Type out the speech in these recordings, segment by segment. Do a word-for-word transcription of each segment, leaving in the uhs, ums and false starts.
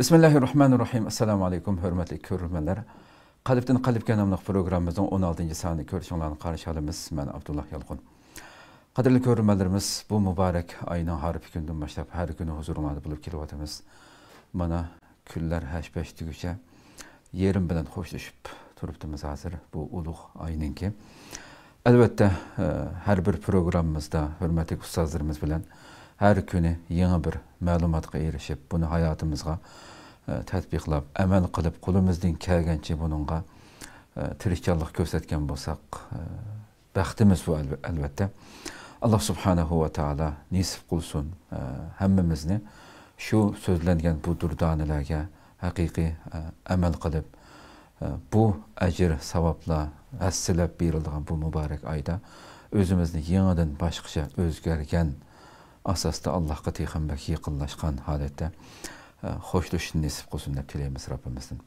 بىسمىللاھىررەھمانىررەھىم. ئەسسالامۇ ئەلەيكۇم، ھۆرمەتلىك كۆرۈرمەنلەر. قەلبتىن قەلبكە ناملىق پروگراممىمىزنىڭ ئون ئالتىنچى سانىنى كۆرۈشۈڭلارنى قارشى ئالىمىز. مەن ئابدۇللا يالقۇن. قەدىرلىك كۆرۈرمەنلىرىمىز، بۇ مۇبارەك ئاينىڭ ھارپا كۈنىدىن باشلاپ ھەر كۈنى ھۇزۇرۇڭلاردا بولۇپ كېلىۋاتىمىز. مانا، كۈنلەر ھەش-پەش دېگۈچە يېرىم بىلەن خوشلىشىپ تۇرۇپتىمىز ھازىر بۇ ئۇلۇغ ئاينىڭكى. ئەلۋەتتە، ئە، ھەر بىر پروگراممىمىزدا ھۆرمەتلىك ئۇستازلىرىمىز بىلەن ھەر كۈنى يېڭى بىر مەلۇماتقا ئېرىشىپ، بۇنى ھاياتىمىزغا، ئە، تەتبىقلاپ، ئەمەل قىلىپ، قولىمىزدىن كەلگەنچە بۇنىڭغا، ئە، تىرىشچانلىق كۆرسەتكەن بولساق، ئە، بەختىمىز بۇ، ئەلۋە-، ئەلۋەتتە. ئاللا سۇبھانەھۇ ۋە تائالا نېسىپ قىلسۇن، ئە، ھەممىمىزنى شۇ سۆزلەنگەن بۇ دۇردانىلەرگە ھەقىقىي، ئە، ئەمەل قىلىپ، ئە، بۇ ئەجىر-ساۋابلار ھەسسىلەپ بېرىلىدىغان بۇ مۇبارەك ئايدا ئۆزىمىزنى يېڭىدىن باشقىچە ئۆزگەرگەن ئاساستا، ئاللاھقا تېخىمۇ بەك يېقىنلاشقان ھالەتتە، ئە، خوشلىشىشنى نېسىپ قىلسۇن دەپ تىلەيمىز رەببىمىزدىن.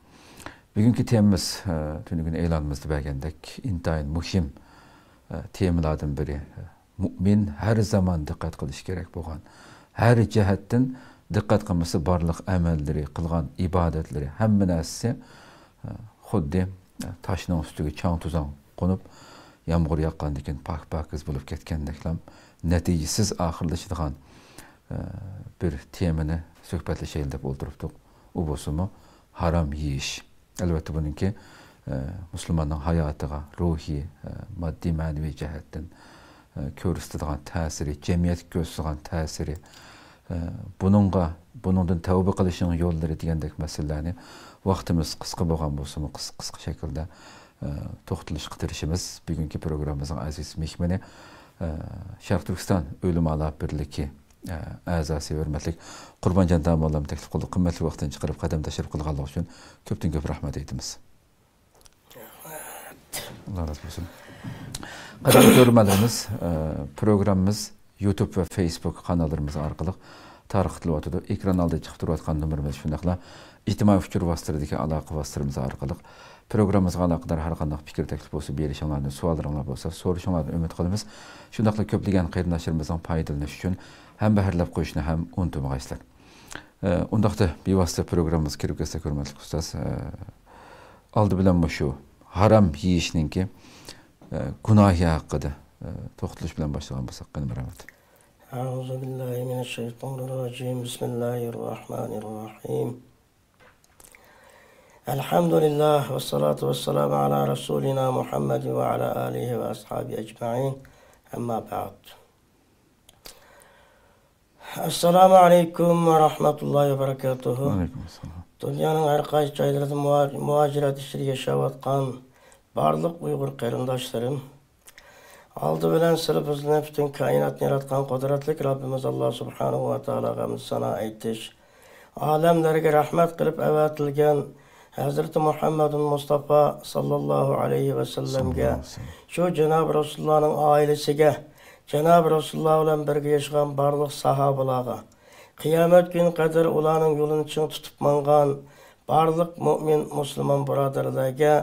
بۈگۈنكى تېمىمىز، ئە، تۈنۈگۈن ئېلانىمىزدا بەرگەندەك، ئىنتايىن مۇھىم، ئە، تېمىلاردىن بىرى. مۇئمىن ھەر زامان دىققەت قىلىشى كېرەك بولغان، ھەر جەھەتتىن دىققەت قىلمىسا، بارلىق ئەمەللىرى، قىلغان ئىبادەتلىرى، ھەممە نەرسىسى، ئە، خۇددى، ئە، تاشنىڭ ئۈستىگە چاڭ-توزان قونۇپ، يامغۇر ياغقاندىن كېيىن پاك-پاكىز بولۇپ كەتكەندەكلا نەتىجىسىز ئاخىرلىشىدىغان، ئە، بىر تېمىنى سۆھبەتلىشەيلى دەپ ئولتۇرۇپتۇق. ئۇ بولسىمۇ ھارام يېيىش. ئەلۋەتتە، بۇنىڭكى، ئە، مۇسۇلماننىڭ ھاياتىغا روھىي، ئە، ماددىي، مەنىۋى جەھەتتىن، ئە، كۆرسىتىدىغان تەسىرى، جەمئىيەتكە كۆرسىتىدىغان تەسىرى، ئە، بۇنىڭغا، بۇنىڭدىن تەۋبە قىلىشنىڭ يوللىرى دېگەندەك مەسىلىلەرنى ۋاقتىمىز قىسقا بولغان بولسىمۇ، قىس-، قىسقا شەكىلدە، ئە، توختىلىشقا تىرىشىمىز. بۈگۈنكى پروگراممىمىزنىڭ ئەزىز مېھمىنى، ئە، شەرقىي تۈركىستان ئۆلىمالار بىرلىكى ئەزاسى، ھۆرمەتلىك قۇربانجان داموللامنى تەكلىپ قىلدۇق. قىممەتلىك ۋاقتىنى چىقىرىپ قەدەم تەشرىپ قىلغانلىقى ئۈچۈن كۆپتىن كۆپ رەھمەت ئېيتىمىز. ئاللا رازى بولسۇن. قەدىرلىك كۆرۈرمەنلىرىمىز، ئە، پروگراممىمىز يۇتۇب ۋە فېيسبۇك قاناللىرىمىز ئارقىلىق تارقىتىلىۋاتىدۇ. ئېكران ئالدىدا چىقىپ تۇرۇۋاتقان نومۇرىمىز، شۇنداقلا ئىجتىمائىي ئۇچۇر ۋاسىتىلىرىدىكى ئالاقە ۋاسىتىلىرىمىز ئارقىلىق پروگراممىمىزغا ئالاقىدار ھەر قانداق پىكىر، تەكلىپ بولسا بېرىشىڭلارنى، سوئاللىرىڭلار بولسا سورىشىڭلارنى ئۈمىد قىلىمىز. شۇنداقلا كۆپلىگەن قېرىنداشلىرىمىزنىڭ پايدىلىنىشى ئۈچۈن ھەمبەھىرلەپ قويۇشنى ھەم ئۇنتۇمىغايسىلەر. ئە، ئۇنداقتا بىۋاسىتە پروگراممىمىزغا كىرىپ كەتسەك، ھۆرمەتلىك ئۇستاز، ئە، ئالدى بىلەن مۇشۇ ھارام يېيىشنىڭكى، ئە، گۇناھى ھەققىدە، ئە، توختىلىش بىلەن باشلىغان بولساق، قېنى، مەرھەمەت. أعوذ بالله من الشيطان الرجيم. بسم الله الرحمن الرحيم. الحمد لله والصلاة والسلام على رسولنا محمد وعلى آله وأصحابه أجمعين. أما بعد. السلام عليكم ورحمة الله وبركاته. ۋەئەلەيكۇم ئەسسالام. دۇنيانىڭ ھەر قايسى جايلىرىدا مۇھا-، مۇھاجىرەت ئىچىدە ياشاۋاتقان بارلىق ئۇيغۇر قېرىنداشلىرىم، ئالدى بىلەن سىلى بىزنى، پۈتۈن كائىناتنى ياراتقان قۇدرەتلىك رەببىمىز ئاللا سۇبھانەھۇ ۋە تائالاغا ھەمدۇ سانا ئېيتىش، ئالەملەرگە رەھمەت قىلىپ ئەۋەتىلگەن ھەزرىتى مۇھەممەدۇل مۇستافا ساللاللاھۇ ئەلەيھى ۋەسەللەمگە، ساللاللاھۇ ئەلەيھى ۋەسەللەم. شۇ جانابى رەسۇلۇللانىڭ ئائىلىسىگە، جانابى رەسۇلۇللا بىلەن بىرگە ياشىغان بارلىق ساھابىلارغا، قىيامەت كۈنى قەدەر ئۇلارنىڭ يولىنى چىڭ تۇتۇپ ماڭغان بارلىق مۇئمىن مۇسۇلمان بۇرادەرلەرگە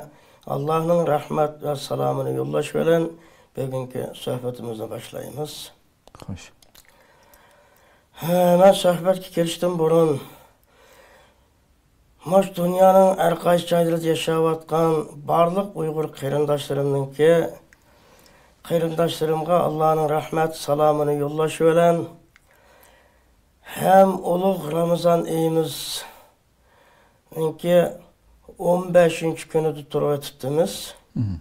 ئاللانىڭ رەھمەت ۋە سالامىنى يوللاش بىلەن بۈگۈنكى سۆھبىتىمىزنى باشلايمىز. خوش. ھە، مەن سۆھبەتكە كىرىشتىن بۇرۇن، مۇشۇ دۇنيانىڭ ھەر قايسى جايلىرىدا ياشاۋاتقان بارلىق ئۇيغۇر قېرىنداشلىرىمنىڭكى، قېرىنداشلىرىمغا ئاللانىڭ رەھمەت سالامىنى يوللاش بىلەن، ھەم ئۇلۇغ رامىزان ئېيىمىز نىڭكى ئون بەشىنچى كۈنىدە تۇرۇۋېتىپتىمىز. مم.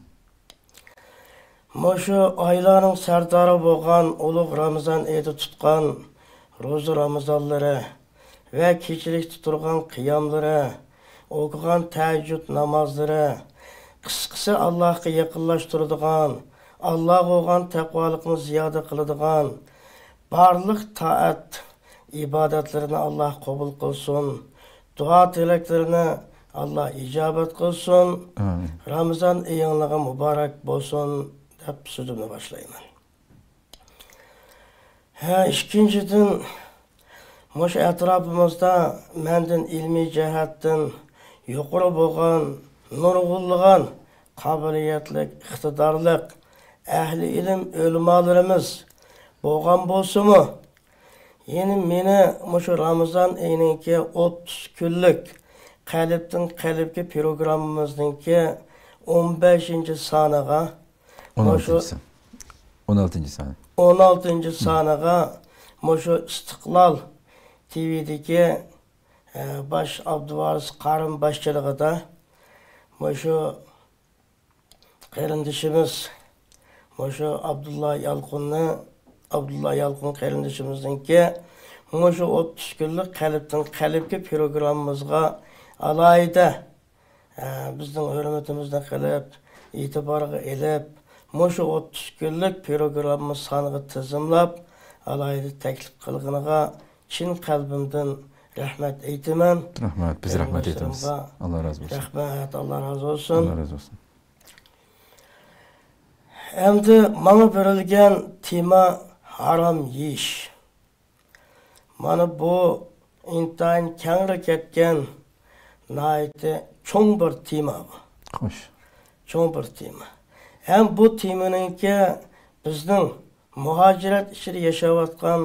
مۇشۇ ئايلارنىڭ سەردارى بولغان ئۇلۇغ رامىزان ئېيىدا تۇتقان روزا رامىزانلىرى ۋە كېچىلىكتە تۇرغان قىياملىرى، ئوقۇغان تەھەججۇد نامازلىرى، قىسقىسى، ئاللاھقا يېقىنلاشتۇرىدىغان، ئاللاھقا بولغان تەقۋالىقنى زىيادە قىلىدىغان، بارلىق تائەت ئىبادەتلىرىنى ئاللاھ قوبۇل قىلسۇن، دۇئا تىلەكلىرىنى ئاللاھ ئىجابەت قىلسۇن، ئامىن. رامىزان ئېيىڭلىغا مۇبارەك بولسۇن، دەپ سۆزۈمنى باشلايمەن. ھە، ئىككىنچىدىن، مۇشۇ ئەتراپىمىزدا مەندىن ئىلمىي جەھەتتىن يۇقىرى بولغان، نۇرغۇنلىغان قابىلىيەتلىك، ئىقتىدارلىق، ئەھلى ئىلىم ئۆلىمالىرىمىز بولغان بولسىمۇ، يەنى مېنى مۇشۇ رامىزان ئېيىنىڭكى ئوتتۇز كۈنلۈك قەلبتىن قەلبكە پروگراممىمىزنىڭكى ئون بەشىنچى سانىغا، ئون مۇشۇ ئالتىنچى سان. ئون ئالتىنچى سانى. ئون ئالتىنچى سانىغا مۇشۇ ئىستىقلال تىۋىدىكى، ئە، باش ئابدۇۋارىس قارىم باشچىلىقىدا مۇشۇ قېرىندىشىمىز، مۇشۇ ئابدۇللا يالقۇننى، ئابدۇللا يالقۇن قېرىندىشىمىزنىڭكى مۇشۇ ئوتتۇز كۈنلۈك قەلبتىن قەلبكە پروگراممىمىزغا ئالاھىدە، ئە، بىزنىڭ ھۆرمىتىمىزنى قىلىپ، ئېتىبارغا ئېلىپ، مۇشۇ ئوتتۇز كۈنلۈك پروگرامما سانىغا تىزىملاپ، ئالاھىدە تەكلىپ قىلغىنىغا چىن قەلبىمدىن رەھمەت ئېيتىمەن. رەھمەت، بىز رەھمەت ئېيتىمىز. قېرىنداشلىرىمغا ئاللا رازى بولسۇن. رەھمەت، ئاللا رازى بولسۇن. ئاللا رازى بولسۇن. ئەمدى ماڭا بېرىلگەن تېما ھارام يېيىش. مانا بۇ ئىنتايىن كەڭرى كەتكەن ناھايىتى چوڭ بىر تېما بۇ. خوش. چوڭ بىر تېما. ھەم بۇ تېمىنىڭكى بىزنىڭ مۇھاجىرەت ئىچىدە ياشاۋاتقان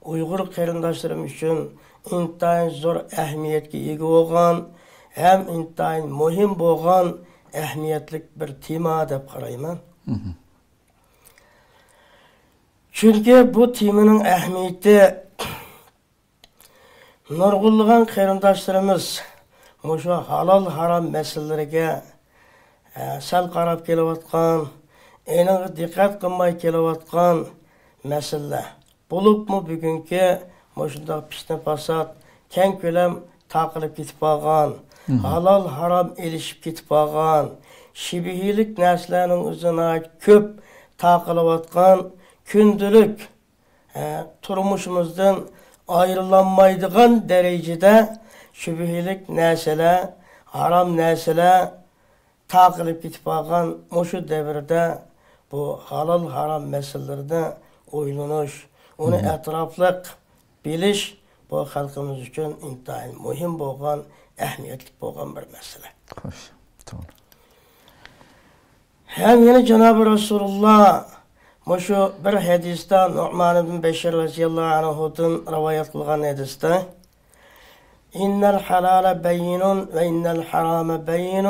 ئۇيغۇر قېرىنداشلىرىمىز ئۈچۈن ئىنتايىن زور ئەھمىيەتكە ئىگە بولغان ھەم ئىنتايىن مۇھىم بولغان ئەھمىيەتلىك بىر تېما دەپ قارايمەن. مهم. چۈنكى بۇ تېمىنىڭ ئەھمىيىتى نۇرغۇنلىغان قېرىنداشلىرىمىز مۇشۇ ھالال ھارام مەسىلىلىرىگە، ئە، سەل قاراپ كېلىۋاتقان، ئېنىقى دىققەت قىلماي كېلىۋاتقان مەسىلىلەر. بولۇپمۇ بۈگۈنكى مۇشۇنداق پىتنە-پاسات كەڭ كۆلەم تارقىلىپ كېتىپ قالغان، مهم. ھالال ھارام ئېلىشىپ كېتىپ قالغان، شۈبھىلىك نەرسىلەرنىڭ ئۆزى ناھايىتى كۆپ تارقىلىۋاتقان كۈندىلىك، ئە، تۇرمۇشىمىزدىن ئايرىلالمايدىغان دەرىجىدە شۈبھىلىك نەرسىلەر، ھارام نەرسىلەر تارقىلىپ كېتىپ قالغان مۇشۇ دەۋردە بۇ ھالال ھارام مەسىلىلىرىدە ئويلىنىش، ئۇنى مهم. ئەتراپلىق بىلىش بۇ خەلقىمىز ئۈچۈن ئىنتايىن مۇھىم بولغان، ئەھمىيەتلىك بولغان بىر مەسىلە. خوش، توغرا. ھەم يەنە جانابى رەسۇلۇللا مۇشۇ بىر ھەدىستە نۇئمان ئىبن بەشىر رەزىياللاھۇ ئەنھۇدىن رىۋايەت قىلغان ھەدىستە، إن الحلال بين وإن الحرام بين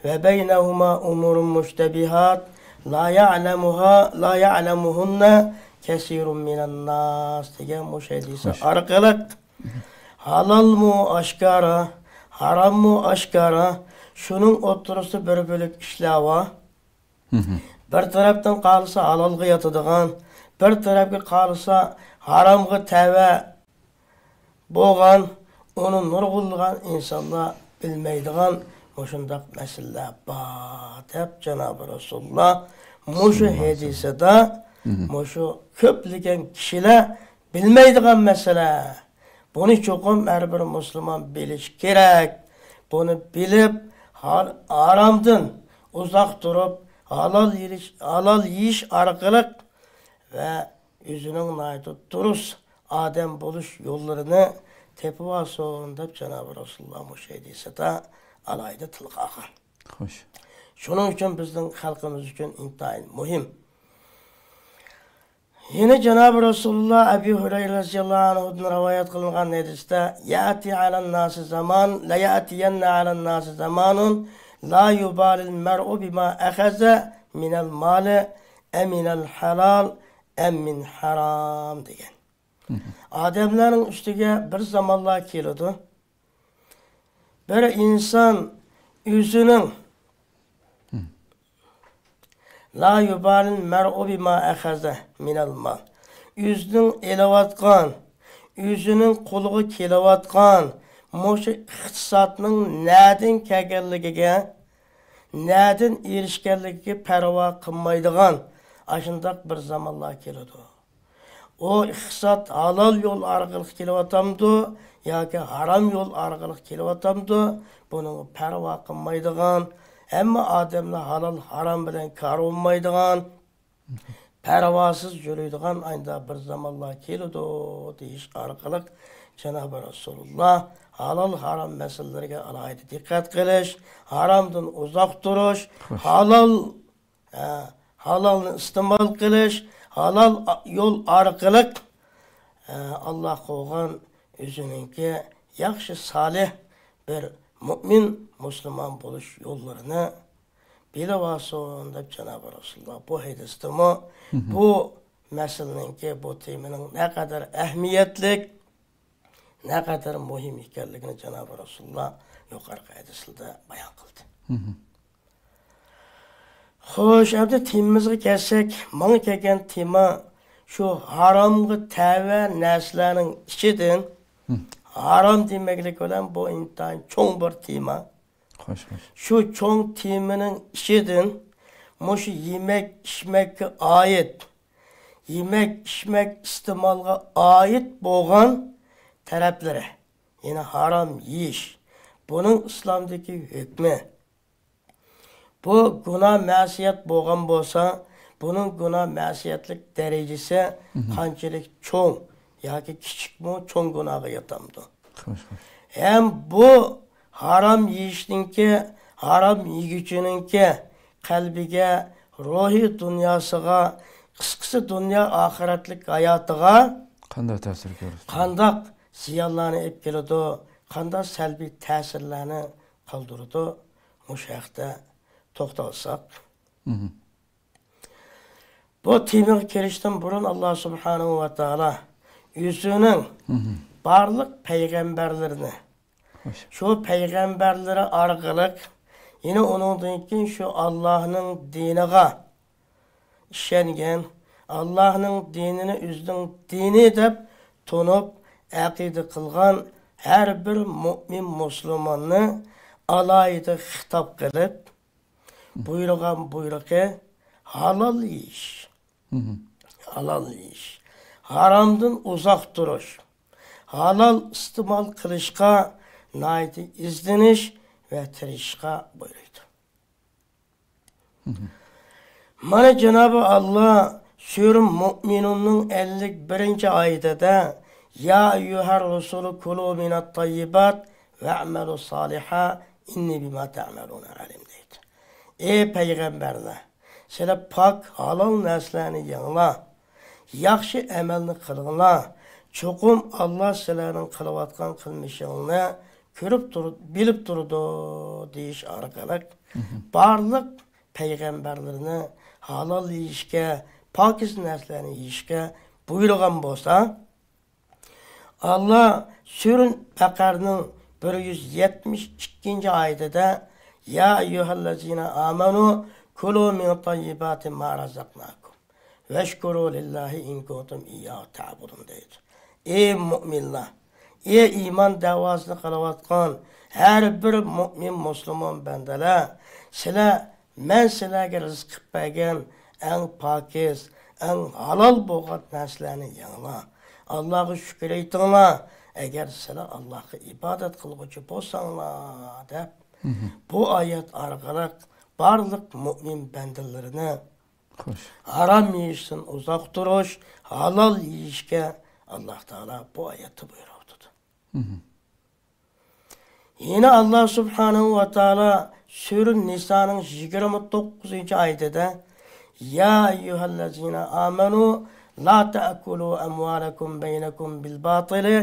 وبينهما أمور مشتبهات لا يعلمها، لا يعلمهن كثير من الناس دېگەن مۇشۇ ھەدىسى خوش. ئارقىلىق ھالالمۇ ئاشكارا، ھاراممۇ ئاشكارا، شۇنىڭ ئوتتۇرىسىدا بىر بۆلەك ئىشلار بار. مهم. بىر تەرەپتىن قارىسا ھالالغا ياتىدىغان، بىر تەرەپكە قارىسا ھارامغا تەۋە بولغان، ئۇنى نۇرغۇنلىغان ئىنسانلار بىلمەيدىغان مۇشۇنداق مەسىلىلەر بار، دەپ جانابى رەسۇلۇللا مۇشۇ ساللاللاھۇ ئەلەيھى ۋەسەللەم. ھەدىسىدە مهم. مۇشۇ كۆپلىگەن كىشىلەر بىلمەيدىغان مەسىلە. بۇنى چوقۇم ھەر بىر مۇسۇلمان بىلىشى كېرەك. بۇنى بىلىپ، ھار-، ھارامدىن ئۇزاق تۇرۇپ، ھالال يېيىش، ھالال يېيىش ئارقىلىق ۋە ئۆزىنىڭ ناھايىتى دۇرۇس ئادەم بولۇش يوللىرىنى تېپىۋالسۇن، دەپ جانابى رەسۇلۇللا مۇشۇ ھەدىسىدە ئالاھىدە تىلغا ئالغان. خوش. شۇنىڭ ئۈچۈن بىزنىڭ خەلقىمىز ئۈچۈن ئىنتايىن مۇھىم. يەنە جانابى رەسۇلۇللا ئەبى ھۇرەيرە رەزىياللاھۇ ئەنھۇدىن رىۋايەت قىلىنغان ھەدىستە، يأتي على الناس زمان، ليأتين على الناس زمان، لا يبالي المرء بما أخذ من المال، أمن الحلال، ئەم مىن ھارام دېگەن. مهم. ئادەملەرنىڭ ئۈستىگە بىر زامانلار كېلىدۇ. بىر ئىنسان ئۆزىنىڭ، مهم. لا يبالي المرء بما أخذ من المال. ئۆزىنىڭ ئېلىۋاتقان، ئۆزىنىڭ قولىغا كېلىۋاتقان مۇشۇ ئىقتىسادنىڭ نەدىن كەلگەنلىكىگە، نەدىن ئېرىشكەنلىكىگە پەرۋا قىلمايدىغان ئاشۇنداق بىر زامانلار كېلىدۇ. ئۇ ئىقتىساد ھالال يول ئارقىلىق كېلىۋاتامدۇ ياكى ھارام يول ئارقىلىق كېلىۋاتامدۇ، بۇنىڭغا پەرۋا قىلمايدىغان، ھەممە ئادەملەر ھالال ھارام بىلەن كارى بولمايدىغان، پەرۋاسىز يۈرىدىغان ئايدا بىر زامانلار كېلىدۇ، دېيىش ئارقىلىق جانابى رەسۇلۇللا ھالال ھارام مەسىلىلىرىگە ئالاھىدە دىققەت قىلىش، ھارامدىن ئۇزاق تۇرۇش، خوش. ھالال، ھە، ھالالنى ئىستېمال قىلىش، ھالال ئا-، يول ئارقىلىق، ئە، ئاللاھقا بولغان ئۆزىنىڭكى ياخشى، سالىھ بىر مۇئمىن، مۇسۇلمان بولۇش يوللىرىنى بىلىۋالسۇن دەپ جانابى رەسۇلۇللاھ بۇ ھەدىستىمۇ بۇ مەسىلىنىڭكى، بۇ تېمىنىڭ نەقەدەر ئەھمىيەتلىك، نەقەدەر مۇھىم ئىكەنلىكىنى جانابى رەسۇلۇللاھ يۇقىرىقى ھەدىسلىرىدە بايان قىلدى. خوش، ئەمدى تېمىمىزغا كەلسەك، ماڭا كەلگەن تېما شۇ ھارامغا تەۋە نەرسىلەرنىڭ ئىچىدىن، ھارام دېمەكلىك بىلەن بۇ ئىنتايىن چوڭ بىر تېما. خوش، خوش. شۇ چوڭ تېمىنىڭ ئىچىدىن مۇشۇ يېمەك ئىچمەككە ئائىت، يېمەك ئىچمەك ئىستېمالغا ئائىت بولغان تەرەپلىرى، يەنى ھارام يېيىش، بۇنىڭ ئىسلامدىكى ھۆكمى، بۇ گۇناھ مەسىيەت بولغان بولسا، بۇنىڭ گۇناھ مەسىيەتلىك دەرىجىسى قانچىلىك چوڭ ياكى كىچىكمۇ، چوڭ گۇناھقا ياتامدۇ؟ خوش، خوش. ھەم بۇ ھارام يېيىشنىڭكى، ھارام يېگۈچىنىڭكى قەلبىگە، روھىي دۇنياسىغا، قىسقىسى دۇنيا ئاخىرەتلىك ھاياتىغا قانداق تەسىر كۆرسىتىدۇ؟ قانداق زىيانلارنى ئېلىپ كېلىدۇ؟ قانداق سەلبىي تەسىرلەرنى قالدۇرىدۇ؟ مۇشۇ ھەقتە توختالساق. بۇ تېمىغا كىرىشتىن بۇرۇن، ئاللا سۇبھانەھۇ ۋە تائالا ئۆزىنىڭ بارلىق پەيغەمبەرلىرىنى، شۇ پەيغەمبەرلىرى ئارقىلىق، يەنە ئۇنىڭدىن كېيىن شۇ ئاللانىڭ دىنىغا ئىشەنگەن، ئاللانىڭ دىنىنى ئۆزىنىڭ دىنى دەپ تونۇپ، ئەقىدە قىلغان ھەر بىر مۇئمىن مۇسۇلماننى ئالاھىدە خىتاب قىلىپ، بۇيرۇغان بۇيرۇقى ھالال يېيىش. ھالال يېيىش. ھارامدىن ئۇزاق تۇرۇش. ھالال ئىستېمال قىلىشقا ناھايىتى ئىزدىنىش ۋە تىرىشىشقا بۇيرۇيدۇ. مانا جانابى ئاللا سۈرە مۇئمىنۇننىڭ ئەللىك بىرىنچى ئايىتىدە، يا ئەييۇھەر رۇسۇلۇ كۇلۇ مىنەت تەييىبات ۋەئمەلۇ سالىھا ئىننى بىما تەئمەلۇنە ئەلىم دەيدۇ. ئەي پەيغەمبەرلەر، سىلەر پاك، ھالال نەرسىلەرنى يەڭلار، ياخشى ئەمەلنى قىلىڭلار. چوقۇم ئاللا سىلەرنىڭ قىلىۋاتقان قىلمىشىڭلارنى كۆرۈپ تۇر-، بىلىپ تۇرىدۇ، دېيىش ئارقىلىق بارلىق پەيغەمبەرلىرىنى ھالال يېيىشكە، پاكىز نەرسىلەرنى يېيىشكە بۇيرۇغان بولسا، ئاللا سۈرە بەقەرىنىڭ بىر يۈز يەتمىش ئىككىنچى ئايىتىدە، يا ئەييۇھەللەزىنە ئامەنۇ كۇلۇ مىن تەييىباتى ما رەزەقناكۇم ۋەشكۇرۇ لىللاھى ئىن كۇنتۇم ئىيياھۇ تەئبۇدۇن دەيدۇ. ئەي مۇئمىنلار، ئەي ئىمان دەۋاسىنى قىلىۋاتقان ھەر بىر مۇئمىن مۇسۇلمان بەندىلەر، سىلەر مەن سىلەرگە رىزىق قىلىپ بەرگەن ئەڭ پاكىز، ئەڭ ھالال بولغان نەرسىلەرنى يەڭلار. ئاللاغا شۈكۈر ئېيتىڭلار، ئەگەر سىلەر ئاللاغا ئىبادەت قىلغۇچى بولساڭلار، دەپ، بۇ ئايەت ئارقىلىق بارلىق مۇئمىن بەندىلىرىنى خوش. ھارام يېيىشتىن ئۇزاق تۇرۇش، ھالال يېيىشكە ئاللا تائالا بۇ ئايەتتە بۇيرۇۋاتىدۇ. يەنە ئاللا سۇبھانەھۇ ۋە تائالا سۈرە نىسانىڭ يىگىرمە توققۇزىنچى ئايىتىدە، يا ئەييۇھەللەزىنە ئامەنۇ لا تەئكۇلۇ ئەمۋالەكۇم بەينەكۇم بىل باتىلى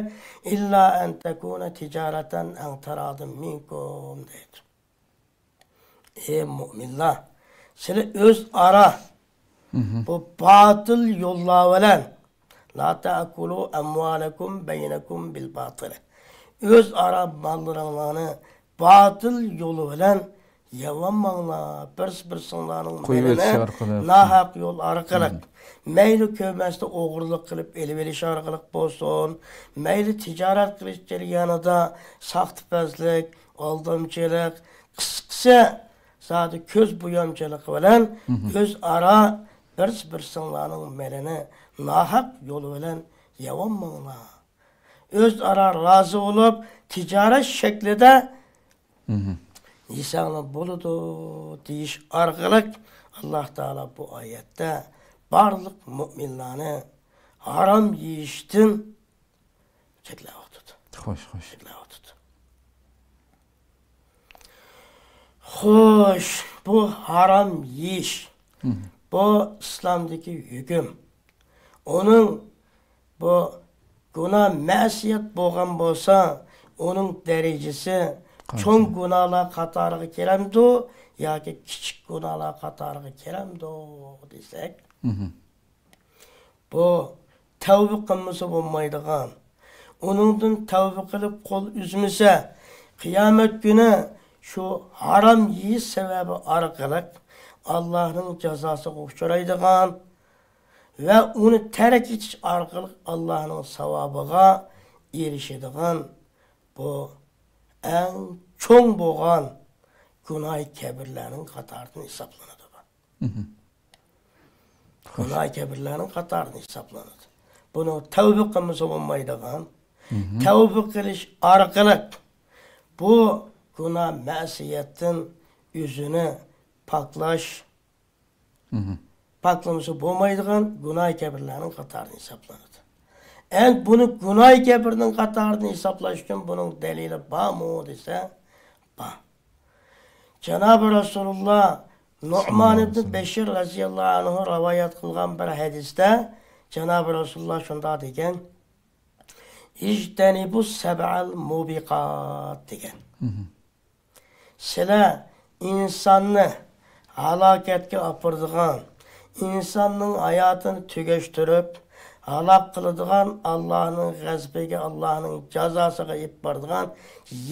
ئىللا ئەن تەكۇنە تىجارەتەن ئەن تەرادىم مىنكۇم دەيدۇ. ئەي مۇئمىنلار، سىلەر ئۆزئارا بۇ باتىل يوللار بىلەن، لا تەئكۇلۇ ئەمۋالەكۇم بەينەكۇم بىل باتىل. ئۆزئارا ماللىرىڭلارنى باتىل يولى بىلەن يەۋالماڭلار. بىرسى بىرسىڭلارنىڭ قويۇۋېتىش مېلىنى ئارقىلىق. ناھەق يول ئارقىلىق، مەيلى كۆرمەستە ئوغرىلىق قىلىپ ئېلىۋېلىش ئارقىلىق بولسۇن، مەيلى تىجارەت قىلىش جەريانىدا ساختىپەزلىك، ئالدامچىلىق، قىسقىسى، زادى كۆز بويامچىلىقى بىلەن ئۆزئارا بىرسى بىرسىڭلارنىڭ مېلىنى ناھەق يول بىلەن يەۋالماڭلار. ئۆزئارا رازى بولۇپ، تىجارەت شەكلىدە يېسەڭلار بولىدۇ، دېيىش ئارقىلىق ئاللا تائالا بۇ ئايەتتە بارلىق مۇئمىنلارنى ھارام يېيىشتىن چەكلەۋاتىدۇ. خوش، خوش. چەكلەۋاتىدۇ. خوش، بۇ ھارام يېيىش. بۇ ئىسلامدىكى ھۆكۈم. ئۇنىڭ بۇ گۇناھ، مەسىيەت بولغان بولسا، ئۇنىڭ دەرىجىسى چوڭ گۇناھلار قاتارىغا كىرەمدۇ ياكى كىچىك گۇناھلار قاتارىغا كىرەمدۇ دېسەك، بۇ تەۋبە قىلمىسا بولمايدىغان، ئۇنىڭدىن تەۋبە قىلىپ قول ئۈزمىسە، قىيامەت كۈنى شۇ ھارام يېيىش سەۋەبى ئارقىلىق ئاللاھنىڭ جازاسىغا ئۇچرايدىغان ۋە ئۇنى تەرك ئېتىش ئارقىلىق ئاللاھنىڭ ساۋابىغا ئېرىشىدىغان بۇ ئەڭ چوڭ بولغان گۇناھى كەبىرلەرنىڭ قاتارىدىن ھېسابلىنىدۇ. گۇناھ كەبىرلەرنىڭ قاتارىدا ھېسابلىنىدۇ. بۇنى تەۋبە قىلمىسا بولمايدىغان، تەۋبە قىلىش ئارقىلىق بۇ گۇناھ مەسىيەتتىن ئۆزىنى پاكلاش، پاكلىمىسا بولمايدىغان گۇناھ كەبىرلەرنىڭ قاتارىدا ھېسابلىنىدۇ. ئەمدى بۇنى گۇناھ كەبىرنىڭ قاتارىدا ھېسابلاش ئۈچۈن بۇنىڭ دەلىلى بارمۇ دېسە، بار. جانابى رەسۇلۇللا نۇئمان ئىبنى بەشىر رەزىياللاھۇ ئەنھۇ رىۋايەت قىلغان بىر ھەدىستە جانابى رەسۇلۇللا شۇنداق دېگەن، «ئىجتەنىبۇ سەبئەل مۇبىقات» دېگەن. سىلەر ئىنساننى ھالاكەتكە ئاپىرىدىغان، ئىنساننىڭ ھاياتىنى تۈگەشتۈرۈپ، ھالاك قىلىدىغان، ئاللاھنىڭ غەزىپىگە، ئاللاھنىڭ جازاسىغا ئېلىپ بارىدىغان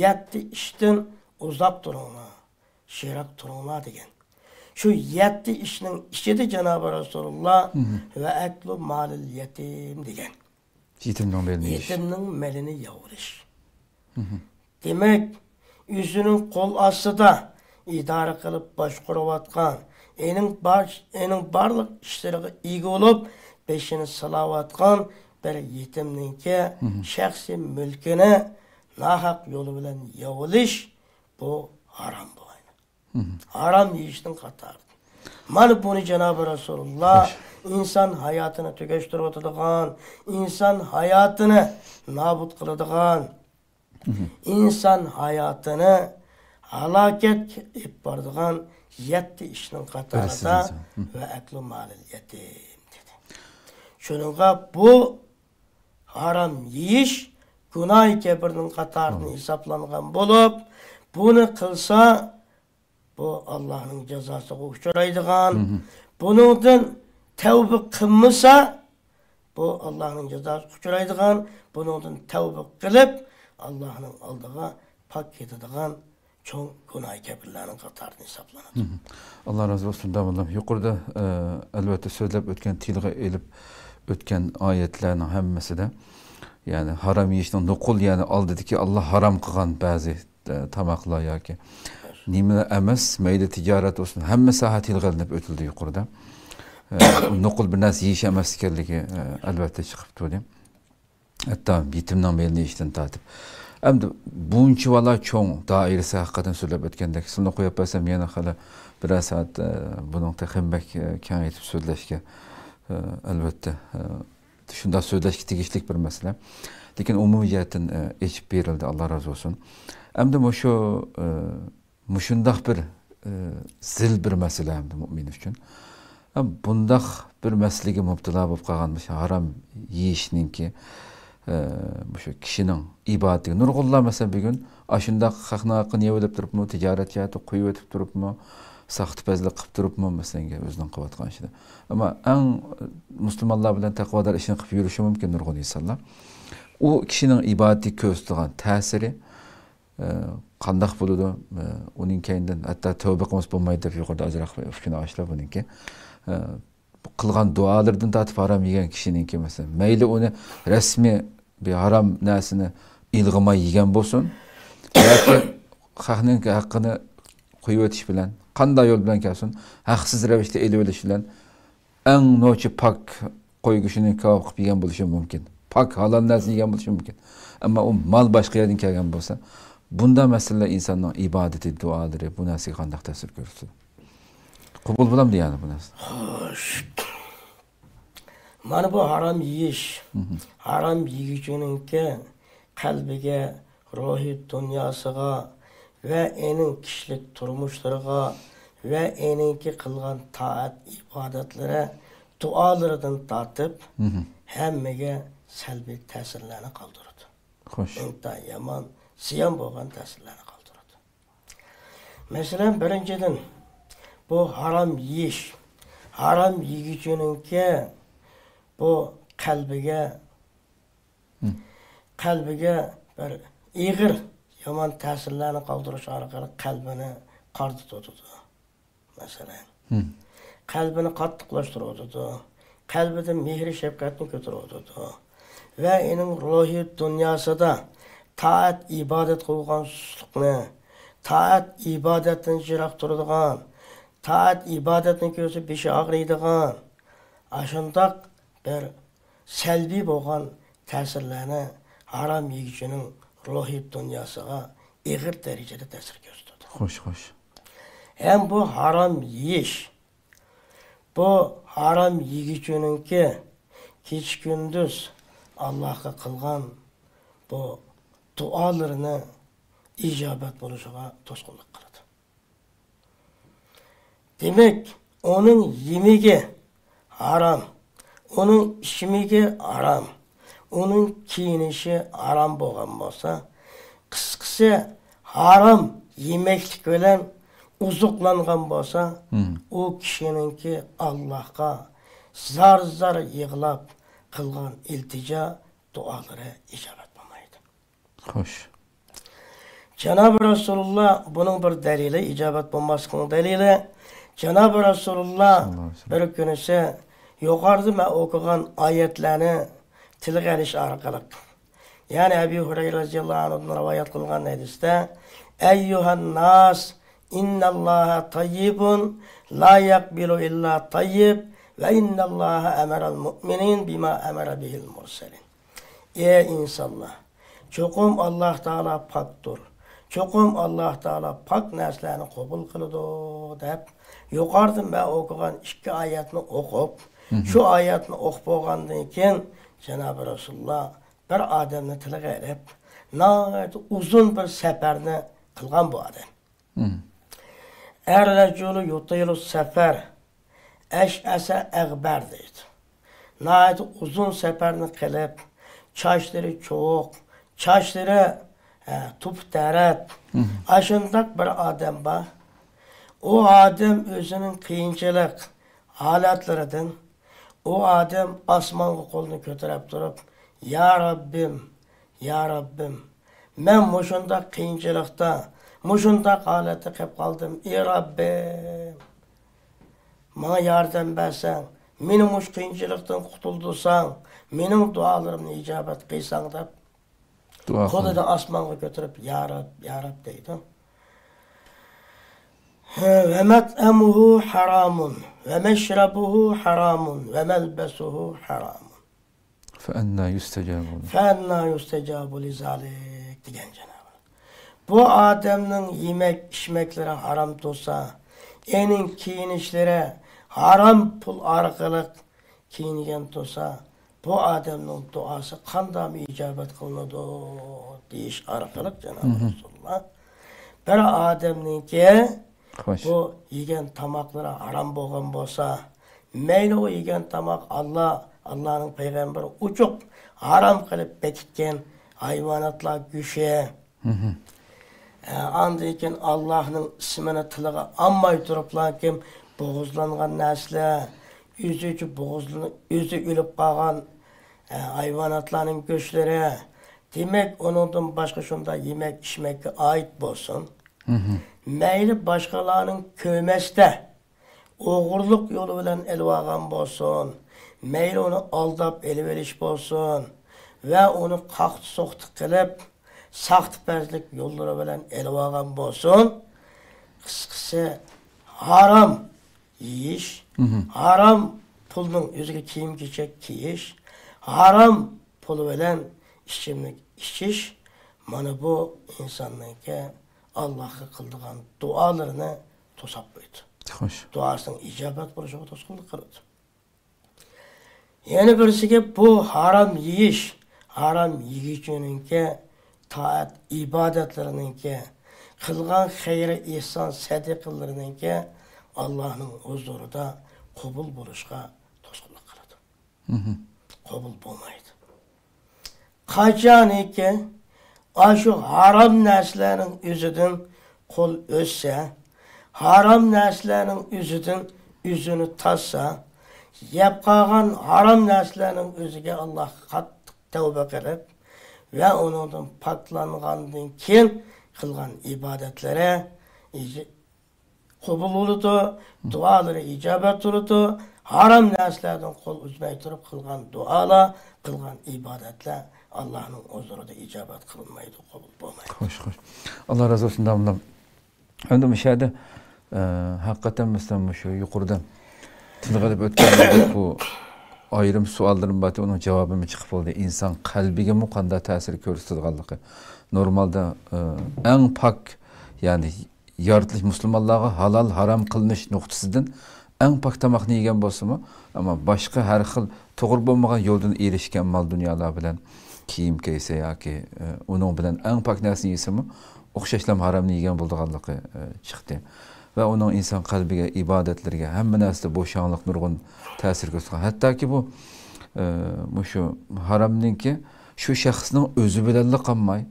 يەتتە ئىشتىن ئۇزاق تۇرۇڭلار، يىراق تۇرۇڭلار دېگەن. شۇ يەتتە ئىشنىڭ ئىچىدە جانابى رەسۇلۇللا ۋە ئەكلۇ مالىل يەتىم دېگەن. يېتىمنىڭ مېلىنى يېيىش. يېتىمنىڭ مېلىنى يەۋېلىش. دېمەك، ئۆزىنىڭ قول ئاستىدا ئىدارە قىلىپ باشقۇرۇۋاتقان، ئېنىڭ بار، ئېنىڭ بارلىق ئىشلىرىغا ئىگە بولۇپ، بېشىنى سىلاۋاتقان بىر يېتىمنىڭكى شەخسىي مۈلكىنى ناھەق يولى بىلەن يەۋېلىش، بۇ ھارام بولىدۇ. ھارام يېيىشنىڭ قاتارىدا. مانا بۇنى جانابى رەسۇلۇللا ئىنسان ھاياتىنى تۈگەشتۈرۈۋاتىدىغان، ئىنسان ھاياتىنى نابۇت قىلىدىغان، ئىنسان ھاياتىنى ھالاكەتكە ئېلىپ بارىدىغان يەتتە ئىشنىڭ قاتارىدا ۋە ئەكلۇ مالىل يەتىم دېدى. شۇنىڭغا بۇ ھارام يېيىش گۇناھى كەبىرنىڭ قاتارىدىن ھېسابلانغان بولۇپ، بۇنى قىلسا، بۇ ئاللاھنىڭ جازاسىغا ئۇچرايدىغان، بۇنىڭدىن تەۋبە قىلمىسا، بۇ ئاللاھنىڭ جازاسىغا ئۇچرايدىغان، بۇنىڭدىن تەۋبە قىلىپ، ئاللاھنىڭ ئالدىغا پاك كېتىدىغان چوڭ گۇناھى كەبىرلەرنىڭ قاتارىدىن ھېسابلىنىدۇ. ئاللا رازى بولسۇن، داموللام. يۇقىرىدا، ئە، ئەلۋەتتە سۆزلەپ ئۆتكەن، تىلغا ئېلىپ ئۆتكەن ئايەتلەرنىڭ ھەممىسىدە، يەنى ھارام يېيىشنىڭ نوقۇل، يەنى ئالدىدىكى ئاللا ھارام قىلغان بەزى، ئە، تاماقلار ياكى نېمىلەر ئەمەس، مەيلى تىجارەت بولسۇن، ھەممە ساھە تىلغا ئېلىنىپ ئۆتۈلدى يۇقىرىدا. ئە، نوقۇل بىر نەرسە يېيىش ئەمەس ئىكەنلىكى، ئە، ئەلۋەتتە چىقىپ تۇردى. ھەتتا يېتىمنىڭ مېلىنى يېيىشتىن تارتىپ. ئەمدى بۇنچىۋالا چوڭ دائىرىسى ھەققىدىن سۆزلەپ ئۆتكەندەك، سىلىنى قويۇپ بەرسەم، يەنە خېلى بىرەر سائەت، ئە، بۇنىڭ تېخىمۇ بەك، ئە، كېڭەيتىپ سۆزلەشكە، ئە، ئەلۋەتتە، ئە، شۇنداق سۆزلەشكە تېگىشلىك بىر مەسىلە. لېكىن ئومۇمىي جەھەتتىن، ئە، ئېچىپ بېرىلدى، ئاللا رازى بولسۇن. ئەمدى مۇشۇ، ئە، مۇشۇنداق بىر، ئى، زىل بىر مەسىلە ھەمدە مۇئمىن ئۈچۈن. ھەم بۇنداق بىر مەسىلىگە مۇپتىلا بولۇپ قالغان مۇشۇ ھارام يېيىشنىڭكى، ئى، مۇشۇ كىشىنىڭ ئىبادىتىگە نۇرغۇنلار، مەسىلەن، بۈگۈن ئاشۇنداق خەقنىڭ ھەققىنى يەۋېلىپ تۇرۇپمۇ، تىجارەت جەھەتتە قويۇۋېتىپ تۇرۇپمۇ، ساختىپەزلىك قىلىپ تۇرۇپمۇ، مەسىلەن، ئۆزىنىڭ قىلىۋاتقان ئىشىدا. ئەمما ئەڭ مۇسۇلمانلار بىلەن تەقۋادار ئىشنى قىلىپ يۈرۈشى مۇمكىن نۇرغۇن ئىنسانلار. ئۇ كىشىنىڭ ئىبادىتىگە كۆرسىتىدىغان تەسىرى، ئە، قانداق بولىدۇ؟ ئە، ئۇنىڭ كەينىدىن ھەتتا تەۋبە قىلمىسا بولمايدۇ دەپ يۇقىرىدا ئازراق ئۇچقۇن ئاشلار بۇنىڭكى. ئە، قىلغان دۇئالىرىدىن تارتىپ ھارام يېگەن كىشىنىڭكى، مەسىلەن، مەيلى ئۇنى رەسمىي بىر ھارام نەرسىنى ئىلغىماي يېگەن بولسۇن ياكى خەقنىڭ ھەققىنى قويۇۋېتىش بىلەن، قانداق يول بىلەن كەلسۇن، ھەقسىز رەۋىشتە ئېلىۋېلىش بىلەن، ئەڭ نوچى پاك قوي گۆشىنى كاۋاپ قىلىپ يېگەن بولۇشى مۇمكىن. پاك ھالال نەرسىنى يېگەن بولۇشى مۇمكىن. ئەمما ئۇ مال باشقا يەردىن كەلگەن بولسا، بۇنداق مەسىلىلەر ئىنساننىڭ ئىبادىتى، دۇئالىرى، بۇ نەرسىگە قانداق تەسىر كۆرسىتىدۇ؟ قوبۇل بولامدۇ يەنى بۇ نەرسە؟ خوش. مانا بۇ ھارام يېيىش. ھارام يېگۈچىنىڭكى قەلبىگە، روھىي دۇنياسىغا ۋە ئېنىڭ كىشىلىك تۇرمۇشلىرىغا ۋە ئېنىڭكى قىلغان تائەت ئىبادەتلىرى، دۇئالىرىدىن تارتىپ، ھەممىگە سەلبىي تەسىرلەرنى قالدۇرىدۇ. خوش. ئىنتايىن يامان، زىيان بولغان تەسىرلەرنى قالدۇرىدۇ. مەسىلەن، بىرىنچىدىن، بۇ ھارام يېيىش. ھارام يېگۈچىنىڭكى بۇ قەلبىگە، قەلبىگە بىر ئېغىر، يامان تەسىرلەرنى قالدۇرۇش ئارقىلىق قەلبىنى قارىتىۋېتىدۇ. مەسىلەن، قەلبىنى قاتتىقلاشتۇرۇۋېتىدۇ. قەلبىدە مېھرى شەپقەتنى كۆتۈرۈۋېتىدۇ. ۋە ئېنىڭ روھىي دۇنياسىدا تائەت ئىبادەت قىلغان سۇسلۇقنى، تائەت ئىبادەتتىن يىراق تۇرىدىغان، تائەت ئىبادەتنى كۆرسە بېشى ئاغرىيدىغان، ئاشۇنداق بىر سەلبىي بولغان تەسىرلەرنى ھارام يېگۈچىنىڭ روھىي دۇنياسىغا ئېغىر دەرىجىدە تەسىر كۆرسىتىدۇ. خوش، خوش. ھەم بۇ ھارام يېيىش، بۇ ھارام يېگۈچىنىڭكى كېچە-كۈندۈز ئاللاھقا قىلغان بۇ دۇئالىرىنى ئىجابەت بولۇشىغا توسقۇنلۇق قىلىدۇ. دېمەك، ئۇنىڭ يېمىكى ھارام، ئۇنىڭ ئىچمىكى ھارام، ئۇنىڭ كىيىنىشى ھارام بولغان بولسا، قىسقىسى، ھارام يېمەكلىك بىلەن ئوزۇقلانغان بولسا، ئۇ كىشىنىڭكى ئاللاھقا زار-زار يىغلاپ قىلغان ئىلتىجا، دۇئالىرى ئىجابەت بولمايدۇ. خوش. جانابى رەسۇلۇللا بۇنىڭ بىر دەلىلى، ئىجابەت بولماسلىقنىڭ دەلىلى. جانابى رەسۇلۇللا ساللاللاھۇ ئەلەيھى ۋەسەللەم بىر كۈنىسى يۇقىرىدا مەن ئوقۇغان ئايەتلەرنى تىلغا ئېلىش ئارقىلىق، يەنى ئەبى ھۇرەيرە رەزىياللاھۇ ئەنھۇدىن رىۋايەت قىلغان ھەدىستە، «ئەييۇھەن ناس، ئىنناللاھە تەييىبۇن، لا يەقبىلۇ ئىللا تەييىب، ۋە ئىنناللاھە ئەمەرەل مۇئمىنىن بىما ئەمەرە بىھىل مۇرسەلىن.» ئەي ئىنسانلار، چوقۇم ئاللاھ تائالا پاكتۇر، چوقۇم ئاللاھ تائالا پاك نەرسىلەرنى قوبۇل قىلىدۇ، دەپ يۇقىرىدا مەن ئوقۇغان ئىككى ئايەتنى ئوقۇپ، شۇ ئايەتنى ئوقۇپ بولغاندىن كېيىن جانابى رەسۇلۇللا بىر ئادەمنى تىلغا ئېلىپ، ناھايىتى ئۇزۇن بىر سەپەرنى قىلغان بۇ ئادەم. ئەررەجۇلۇ يۇتىلۇ سەفەر، ئەشئەسە ئەغبەر دەيدۇ. ناھايىتى ئۇزۇن سەپەرنى قىلىپ، چاچلىرى چوۋۇق، چاچلىرى، ھە، توپا تەرەت. ئاشۇنداق بىر ئادەم بار. ئۇ ئادەم ئۆزىنىڭ قىيىنچىلىق ھالەتلىرىدىن ئۇ ئادەم ئاسمانغا قولىنى كۆتۈرۈپ تۇرۇپ، يا رەببىم، يا رەببىم، مەن مۇشۇنداق قىيىنچىلىقتا، مۇشۇنداق ھالەتتە قېلىپ قالدىم. ئى رەببىم، ماڭا ياردەم بەرسەڭ، مېنى مۇشۇ قىيىنچىلىقتىن قۇتۇلدۇرساڭ، مېنىڭ دۇئالىرىمنى ئىجابەت قىلساڭ دەپ، دۇئا قىلىدۇ. قولىنى ئاسمانغا كۆتۈرۈپ، يا رەب، يا رەب دەيدۇ. ۋە مەتئەمۇھۇ ھارامۇن، ۋە مەشرەبۇھۇ ھارامۇن، ۋە مەلبەسۇھۇ ھارامۇن. فەئەننا يۇستەجابۇ لە. فەئەننا يۇستەجابۇ لىزالىك دېگەن جانابى. بۇ ئادەمنىڭ يېمەك ئىچمەكلىرى ھارام تۇرسا، ئېنىڭ كىيىنىشلىرى ھارام پۇل ئارقىلىق كىيىنگەن تۇرسا، بۇ ئادەمنىڭ دۇئاسى قانداقمۇ ئىجابەت قىلىنىدۇ؟ دېيىش ئارقىلىق جانابى رەسۇلۇللا بىر ئادەمنىڭكى خوش. بۇ يېگەن تاماقلىرى ھارام بولغان بولسا، مەيلى ئۇ يېگەن تاماق ئاللا، ئاللانىڭ پەيغەمبىرى ئوچۇق ھارام قىلىپ بېكىتكەن ھايۋاناتلار گۆشى، ئە، ئاندىن كېيىن ئاللانىڭ ئىسمىنى تىلىغا ئالماي تۇرۇپلا كىم بوغۇزلانغان نەرسىلەر، ئۆزىچە بوغۇزلىنىپ، ئۆزى ئۆلۈپ قالغان، ئە، ھايۋاناتلارنىڭ گۆشلىرى، دېمەك، ئۇنىڭدىن باشقا شۇنداق يېمەك ئىچمەككە ئائىت بولسۇن. مەيلى باشقىلارنىڭ كۆرمەستە ئوغرىلىق يولى بىلەن ئېلىۋالغان بولسۇن، مەيلى ئۇنى ئالداپ ئېلىۋېلىش بولسۇن ۋە ئۇنى قاقتى-سوقتى قىلىپ، ساختىپەزلىك يوللىرى بىلەن ئېلىۋالغان بولسۇن، قىسقىسى، ھارام يېيىش، ھارام پۇلنىڭ ئۆزىگە كىيىم-كېچەك كىيىش، ھارام پۇل بىلەن ئىچىملىك ئىچىش، مانا بۇ ئىنساننىڭكى ئاللاھقا قىلىدىغان دۇئالىرىنى توساپ قويىدۇ. خوش. دۇئاسىنىڭ ئىجابەت بولۇشىغا توسقۇنلۇق قىلىدۇ. يەنە بىرسىگە بۇ ھارام يېيىش، ھارام يېگۈچىنىڭكى تائەت ئىبادەتلىرىنىڭكى، قىلغان خەير ئېھسان سەدىقىلىرىنىڭكى ئاللاھنىڭ ھۇزۇرىدا قوبۇل بولۇشقا توسقۇنلۇق قىلىدۇ. قوبۇل بولمايدۇ. قاچانكى ئاشۇ ھارام نەرسىلەرنىڭ ئۆزىدىن قول ئۈزسە، ھارام نەرسىلەرنىڭ ئۆزىدىن ئۆزىنى تارتسا، يەپ قالغان ھارام نەرسىلەرنىڭ ئۆزىگە ئاللاھقا قاتتىق تەۋبە قىلىپ ۋە ئۇنىڭدىن پاكلانغاندىن كېيىن قىلغان ئىبادەتلىرى قوبۇل بولىدۇ، دۇئالىرى ئىجابەت بولىدۇ. ھارام نەرسىلەردىن قول ئۈزمەي تۇرۇپ قىلغان دۇئالار، قىلغان ئىبادەتلەر ئاللانىڭ ھۇزۇرىدا ئىجابەت قىلىنمايدۇ، قوبۇل بولمايدۇ. خوش، خوش. ئاللا رازى بولسۇن، داموللام. ئەمدى مۇشۇ يەردە، ئە، ھەقىقەتەن مەسىلەن مۇشۇ يۇقىرىدا تىلغا ئېلىپ ئۆتكەن بۇ ئايرىم سوئاللىرىم بار، ئۇنىڭ جاۋابىمۇ چىقىپ بولدى. ئىنسان قەلبىگىمۇ قانداق تەسىر كۆرسىتىدىغانلىقى. نورمالدا، ئە، ئەڭ پاك، يەنى يارىتىلىش مۇسۇلمانلارغا ھالال، ھارام قىلىنىش نۇقتىسىدىن ئەڭ پاك تاماقنى يېگەن بولسىمۇ، ئەمما باشقا ھەر خىل توغرا بولمىغان يولدىن ئېرىشكەن مال-دۇنيالار بىلەن، كىيىم كىيسە ياكى، ئە، ئۇنىڭ بىلەن ئەڭ پاك نەرسىنى يېسىمۇ، ئوخشاشلا ھارامنى يېگەن بولىدىغانلىقى، ئە، چىقتى. ۋە ئۇنىڭ ئىنسان قەلبىگە، ئىبادەتلىرىگە، ھەممە نەرسىدە بوشاڭلىق نۇرغۇن تەسىر كۆرسىتىدىغان. ھەتتاكى بۇ، ئە، مۇشۇ ھارامنىڭكى شۇ شەخسنىڭ ئۆزى بىلەنلا قالماي،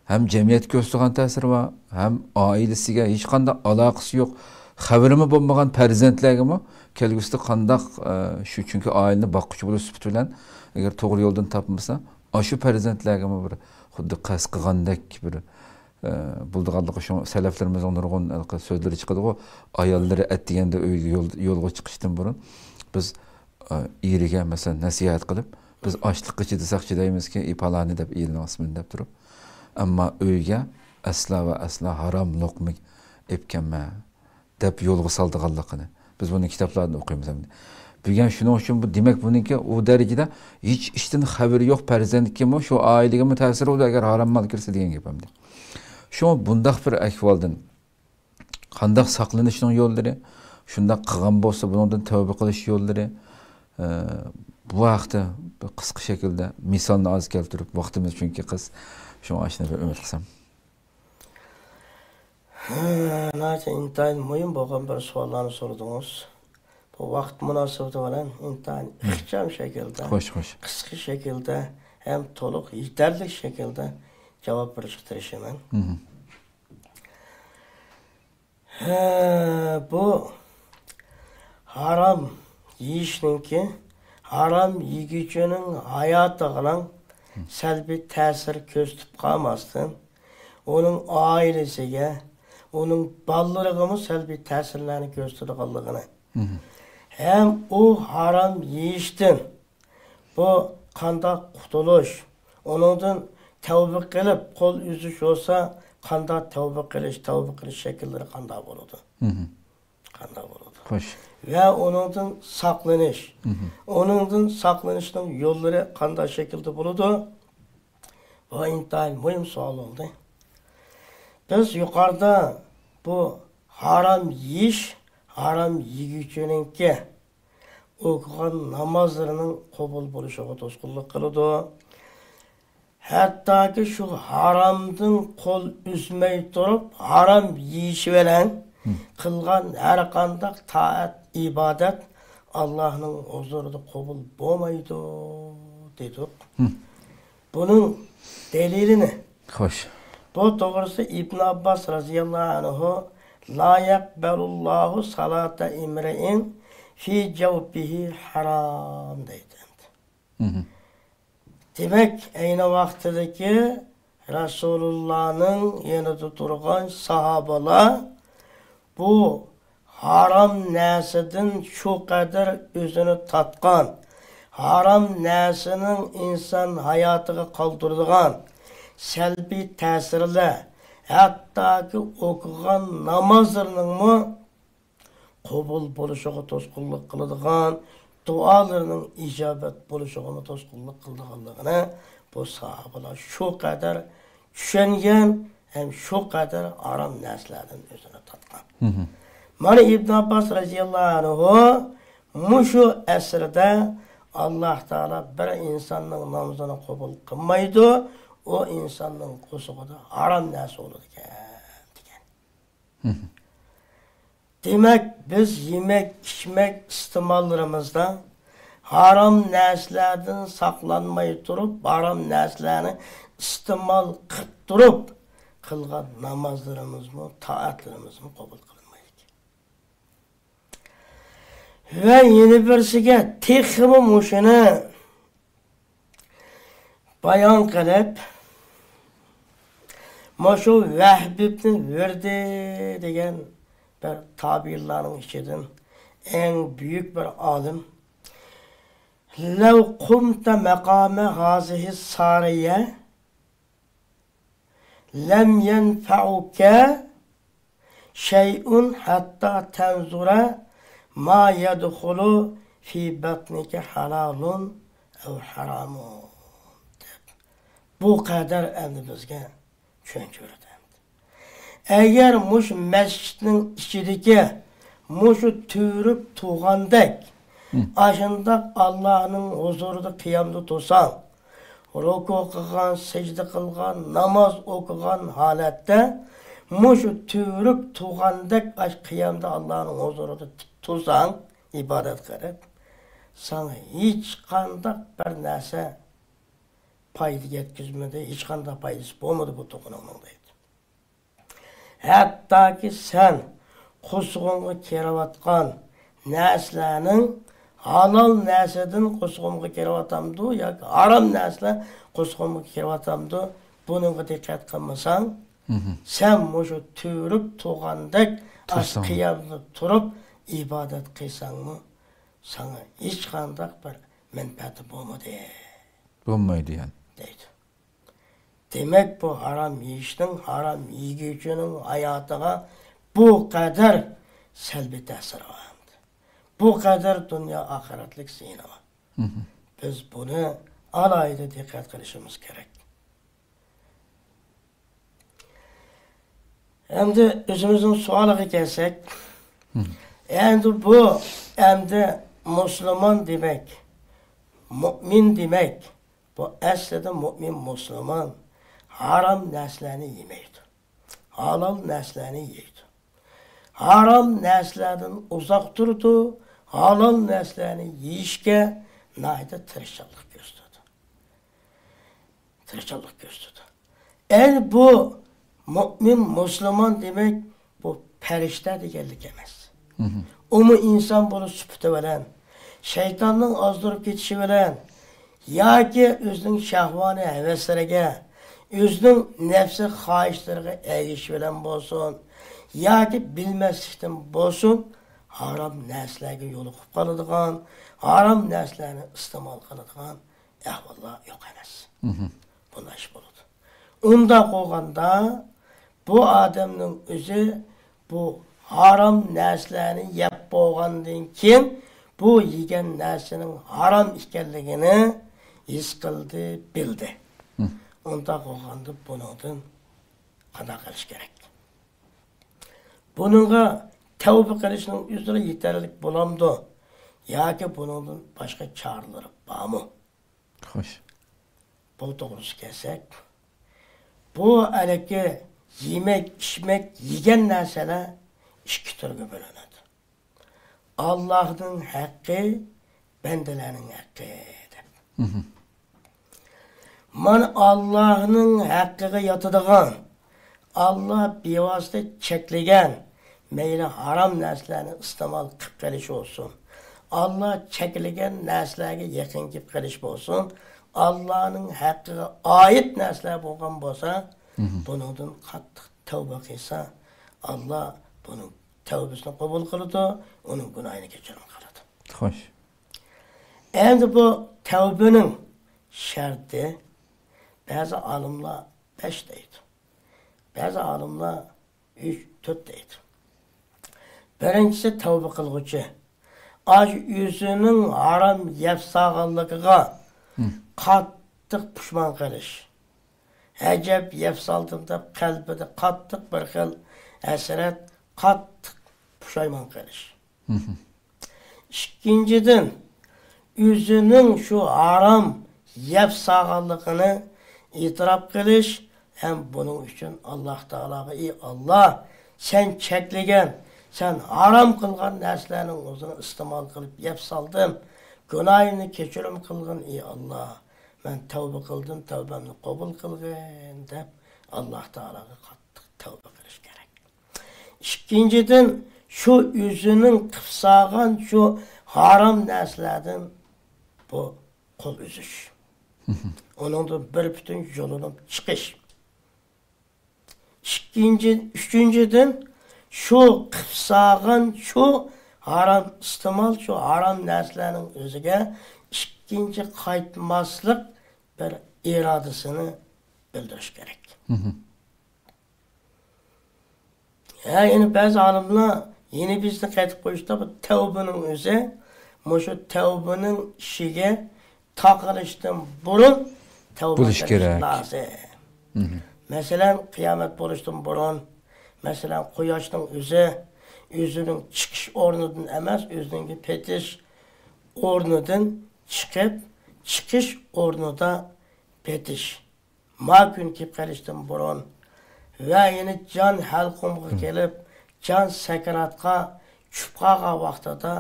ھەم جەمئىيەتكە كۆرسىتىدىغان تەسىرى بار، ھەم ئائىلىسىگە ھېچقانداق ئالاقىسى يوق، خەۋىرىمۇ بولمىغان پەرزەنتلەرگىمۇ كەلگۈسىدە قانداق، ئە، شۇ، چۈنكى ئائىلىنى باققۇچى بولۇش سۈپىتى بىلەن ئەگەر توغرا يولدىن تاپمىسا، ئاشۇ پەرزەنتلەرگىمۇ بىر خۇددى قەست قىلغاندەك بىر، ئە، بولىدىغانلىقى. شۇڭا سەلەفلىرىمىزنىڭ نۇرغۇن ھېلىقى سۆزلىرى چىقىدىغۇ، ئاياللىرى ئەتىگەندە ئۆيگە يول-، يولغا چىقىشتىن بۇرۇن، بىز ئېرىگە، مەسىلەن، نەسىھەت قىلىپ، بىز ئاچلىققا چىدىساق چىدايمىزكى، ئى پالانى دەپ، ئېرىنىڭ ئىسمىنى دەپ تۇرۇپ، ئەمما ئۆيگە ئەسلا ۋە ئەسلا ھارام لوقما ئېلىپ كەلمە دەپ يولغا سالىدىغانلىقىنى بىز بۇنى كىتابلاردىن ئوقۇيمىز ئەمدى. بۈگۈن شۇنىڭ ئۈچۈن بۇ، دېمەك، بۇنىڭكى ئۇ دەرىجىدە ھېچ ئىشتىن خەۋىرى يوق پەرزەنتكىمۇ، شۇ ئائىلىگىمۇ تەسىر بولىدۇ، ئەگەر ھارام مال كىرسە دېگەن گەپ ئەمدى. شۇڭا بۇنداق بىر ئەھۋالدىن قانداق ساقلىنىشنىڭ يوللىرى، شۇنداق قىلغان بولسا بۇنىڭدىن تەۋبە قىلىش يوللىرى، ئە، بۇ ھەقتە بىر قىسقا شەكىلدە مىسالنى ئاز كەلتۈرۈپ، ۋاقتىمىز چۈنكى قىس، شۇڭا ئاشۇنى بىر ئۈمىد قىلسام. ھە، ناھايىتى ئىنتايىن مۇھىم بولغان بىر سوئاللارنى سورىدىڭىز. بۇ ۋاقىت مۇناسىۋىتى بىلەن ئىنتايىن ئىخچام شەكىلدە، خوش، خوش، قىسقا شەكىلدە ھەم تولۇق يېتەرلىك شەكىلدە جاۋاب بېرىشكە تىرىشىمەن. مھم. ھە، بۇ ھارام يېيىشنىڭكى، ھارام يېگۈچىنىڭ ھاياتىغىلا سەلبىي تەسىر كۆرسىتىپ قالماستىن، ئۇنىڭ ئائىلىسىگە، ئۇنىڭ بالىلىرىغىمۇ سەلبىي تەسىرلەرنى كۆرسىتىدىغانلىقىنى، مھم، ھەم ئۇ ھارام يېيىشتىن بۇ قانداق قۇتۇلۇش؟ ئۇنىڭدىن تەۋبە قىلىپ قول ئۈزۈش بولسا، قانداق تەۋبە قىلىش، تەۋبە قىلىش شەكىللىرى قانداق بولىدۇ؟ مھم. قانداق بولىدۇ؟ خوش. ۋە ئۇنىڭدىن ساقلىنىش. مھم. ئۇنىڭدىن ساقلىنىشنىڭ يوللىرى قانداق شەكىلدە بولىدۇ؟ بۇ ئىنتايىن مۇھىم سوئال بولدى. بىز يۇقىرىدا بۇ ھارام يېيىش، ھارام يېگۈچىنىڭكى ئوقۇغان نامازلىرىنىڭ قوبۇل بولۇشىغا توسقۇنلۇق قىلىدۇ. ھەتتاكى شۇ ھارامدىن قول ئۈزمەي تۇرۇپ، ھارام يېيىش بىلەن قىلغان ھەر قانداق تائەت، ئىبادەت ئاللاھنىڭ ھۇزۇرىدا قوبۇل بولمايدۇ، دېدۇق. بۇنىڭ دەلىلى نېمە؟ خوش. بۇ توغرىسىدا ئىبن ئابباس رەزىياللاھۇ ئەنھۇ، لا يەقبەلۇللاھۇ سالاتا ئىمرىئىن فى جەۋفىھى ھارام، دەيدۇ. مھم. دېمەك، ئەينى ۋاقتىدىكى رەسۇلۇللانىڭ يېنىدا تۇرغان ساھابىلار بۇ ھارام نەرسىدىن شۇ قەدەر ئۆزىنى تارتقان، ھارام نەرسىنىڭ ئىنسان ھاياتىغا قالدۇرىدىغان سەلبىي تەسىرلەر، ھەتتاكى ئوقۇغان نامازلىرىنىڭمۇ قوبۇل بولۇشىغا توسقۇنلۇق قىلىدىغان، دۇئالىرىنىڭ ئىجابەت بولۇشىغىمۇ توسقۇنلۇق قىلىدىغانلىقىنى بۇ ساھابىلار شۇ قەدەر چۈشەنگەن ھەم شۇ قەدەر ھارام نەرسىلەردىن ئۆزىنى تارتقان. مھم. مانا ئىبن ئابباس رەزىياللاھۇ ئەنھۇ مۇشۇ ئەسىردە ئاللاھ تائالا بىر ئىنساننىڭ نامىزىنى قوبۇل قىلمايدۇ، ئۇ ئىنساننىڭ قورسىقىدا ھارام نەرسە بولىدىكەن، دېگەن. مھم. دېمەك، بىز يېمەك، ئىچمەك ئىستېماللىرىمىزدا ھارام نەرسىلەردىن ساقلانماي تۇرۇپ، ھارام نەرسىلەرنى ئىستېمال قىلىپ تۇرۇپ قىلغان نامازلىرىمىزمۇ، تائەتلىرىمىزمۇ قوبۇل قىلىنمايدىكەن. ۋە يەنە بىرسىگە تېخىمۇ مۇشۇنى بايان قىلىپ، مۇشۇ ۋەھب ئىبنى ۋىردى دېگەن بىر تابىئىنلارنىڭ ئىچىدىن ئەڭ بۈيۈك بىر ئالىم، لو قمت مقام هذه السارية لم ينفعك شيء حتى تنظر ما يدخل في بطنك حلال أو حرام، دەپ، بۇ قەدەر ئەمدى بىزگە چۈشەنچە بېرىدۇ. ئەگەر مۇشۇ مەسچىتنىڭ ئىچىدىكى مۇشۇ تۈۋرۈك تۇغاندەك، ئاشۇنداق ئاللانىڭ ھۇزۇرىدا قىيامدا تۇرساڭ، رۇكۇ قىلغان، سەجدە قىلغان، ناماز ئوقۇغان ھالەتتە مۇشۇ تۈۋرۈك تۇغاندەك ئاش قىيامدا ئاللانىڭ ھۇزۇرىدا تۇرساڭ، ئىبادەت قىلىپ، ساڭا ھېچقانداق بىر نەرسە پايدا يەتكۈزمىدى، ھېچقانداق پايدىسى بولمىدى بۇ تۇغىنىڭنىڭ، دەيدۇ. ھەتتاكى سەن قورسىقىڭغا كىرىۋاتقان نەرسىلەرنىڭ ھالال نەرسىدىن قورسىقىڭغا كىرىۋاتامدۇ ياكى ھارام نەرسىلەر قورسىقىڭغا كىرىۋاتامدۇ، بۇنىڭغا دىققەت قىلمىساڭ، سەن مۇشۇ تۈۋرۈك تۇغاندەك ئاش قىيامدا تۇرۇپ ئىبادەت قىلساڭمۇ، ساڭا ھېچقانداق بىر مەنپەئەتى بولمىدى، بولمايدۇ يەنى. دەيدۇ. دېمەك، بۇ ھارام يېيىشنىڭ، ھارام يېگۈچىنىڭ ھاياتىغا بۇ قەدەر سەلبىي تەسىرى بار. بۇ قەدەر دۇنيا ئاخىرەتلىك زىيىنى بار. بىز بۇنى ئالاھىدە دىققەت قىلىشىمىز كېرەك. ئەمدى ئۆزىمىزنىڭ سوئالىغا كەلسەك، ئەمدى بۇ، ئەمدى مۇسۇلمان دېمەك، مۇئمىن دېمەك، بۇ ئەسلىدە مۇئمىن مۇسۇلمان ھارام نەرسىلەرنى يېمەيدۇ. ھالال نەرسىلەرنى يەيدۇ. ھارام نەرسىلەردىن ئۇزاق تۇرىدۇ. ھالال نەرسىلەرنى يېيىشكە ناھايىتى تىرىشچانلىق كۆرسىتىدۇ. تىرىشچانلىق كۆرسىتىدۇ. ئەنە بۇ مۇئمىن، مۇسۇلمان دېمەك، بۇ پەرىشتە دېگەنلىك ئەمەس. ئۇمۇ ئىنسان بولۇش سۈپىتى بىلەن، شەيتاننىڭ ئازدۇرۇپ كېتىشى بىلەن ياكى ئۆزىنىڭ شەھۋانىي ھەۋەسلىرىگە، ئۆزىنىڭ نەپسى خاھىشلىرىغا ئەگىشىش بىلەن بولسۇن ياكى بىلمەسلىكتىن بولسۇن، ھارام نەرسىلەرگە يولۇقۇپ قالىدىغان، ھارام نەرسىلەرنى ئىستېمال قىلىدىغان ئەھۋاللار يوق ئەمەس. بۇنداق ئىش بولىدۇ. ئۇنداق بولغاندا، بۇ ئادەمنىڭ ئۆزى بۇ ھارام نەرسىلەرنى يەپ بولغاندىن كېيىن، بۇ يېگەن نەرسىنىڭ ھارام ئىكەنلىكىنى ھېس قىلدى، بىلدى. ئۇنداق بولغاندا بۇنىڭدىن قانداق قىلىش كېرەك؟ بۇنىڭغا تەۋبە قىلىشنىڭ ئۆزىلا يېتەرلىك بولامدۇ؟ ياكى بۇنىڭدىن باشقا چارىلىرى بارمۇ؟ خوش. بۇ توغرىسىغا كەلسەك، بۇ ھېلىقى يېمەك، ئىچمەك، يېگەن نەرسىلەر ئىككى تۈرگە بۆلۈنىدۇ. ئاللاھنىڭ ھەققى، بەندىلەرنىڭ ھەققى دەپ. مانا ئاللاھنىڭ ھەققىگە ياتىدىغان، ئاللا بىۋاسىتە چەكلىگەن، مەيلى ھارام نەرسىلەرنى ئىستېمال قىلىپ قېلىش بولسۇن، ئاللا چەكلىگەن نەرسىلەرگە يېقىن كېلىپ قېلىش بولسۇن، ئاللانىڭ ھەققىگە ئائىت نەرسىلەر بولغان بولسا، بۇنىڭدىن قاتتىق تەۋبە قىلسا، ئاللا بۇنىڭ تەۋبىسىنى قوبۇل قىلىدۇ، ئۇنىڭ گۇناھىنى كەچۈرۈم قىلىدۇ. خوش. ئەمدى بۇ تەۋبىنىڭ شەرتى، بەزى ئالىملار بەش دەيدۇ. بەزى ئالىملار ئۈچ، تۆت دەيدۇ. بىرىنچىسى، تەۋبە قىلغۇچى ئاشۇ ئۆزىنىڭ ھارام يەپ سالغانلىقىغا قاتتىق پۇشمان قىلىش. ئەجەب يەپ سالدىم دەپ قەلبىدە قاتتىق بىر خىل ھەسرەت، قاتتىق پۇشايمان قىلىش. ئىككىنچىدىن، ئۆزىنىڭ شۇ ھارام يەپ سالغانلىقىنى ئېتىراپ قىلىش ھەم بۇنىڭ ئۈچۈن ئاللاھ تائالاغا، ئى ئاللاھ، سەن چەكلىگەن، سەن ھارام قىلغان نەرسىلەرنىڭ ئۆزىنى ئىستېمال قىلىپ يەپ سالدىم. گۇناھىمنى كەچۈرۈم قىلغىن، ئى ئاللا، مەن تەۋبە قىلدىم، تەۋبەمنى قوبۇل قىلغىن، دەپ ئاللا تائالاغا قاتتىق تەۋبە قىلىش كېرەك. ئىككىنچىدىن، شۇ ئۆزىنىڭ قىلىپ سالغان شۇ ھارام نەرسىلەردىن بۇ قول ئۈزۈش. ئۇنىڭدىن بىر پۈتۈن يۇلۇنۇپ چىقىش. ئىككىنچى، ئۈچىنچىدىن، شۇ قىلىپ سالغان شۇ ھارام ئىستېمال، شۇ ھارام نەرسىلەرنىڭ ئۆزىگە ئىككىنچى قايتماسلىق بىر ئىرادىسىنى بىلدۈرۈش كېرەك. ھە، يەنە بەزى ئالىملار يەنە بىرسىنى قايتىپ قويۇشتا، بۇ تەۋبىنىڭ ئۆزى، مۇشۇ تەۋبىنىڭ ئىشىگە تاقىلىشتىن بۇرۇن تەۋبە بولۇش قىلىش كېرەك. لازىم. مەسىلەن، قىيامەت بولۇشتىن بۇرۇن، مەسىلەن، قۇياشنىڭ ئۆزى ئۆزىنىڭ چىقىش ئورنىدىن ئەمەس، ئۆزىنىڭكى پېتىش ئورنىدىن چىقىپ، چىقىش ئورنىدا پېتىش. ما كۈن كېلىپ قېلىشتىن بۇرۇن ۋە يەنە جان ھەلقۇمغا كېلىپ، جان سەكراتقا چۈشۈپ قالغان ۋاقتىدا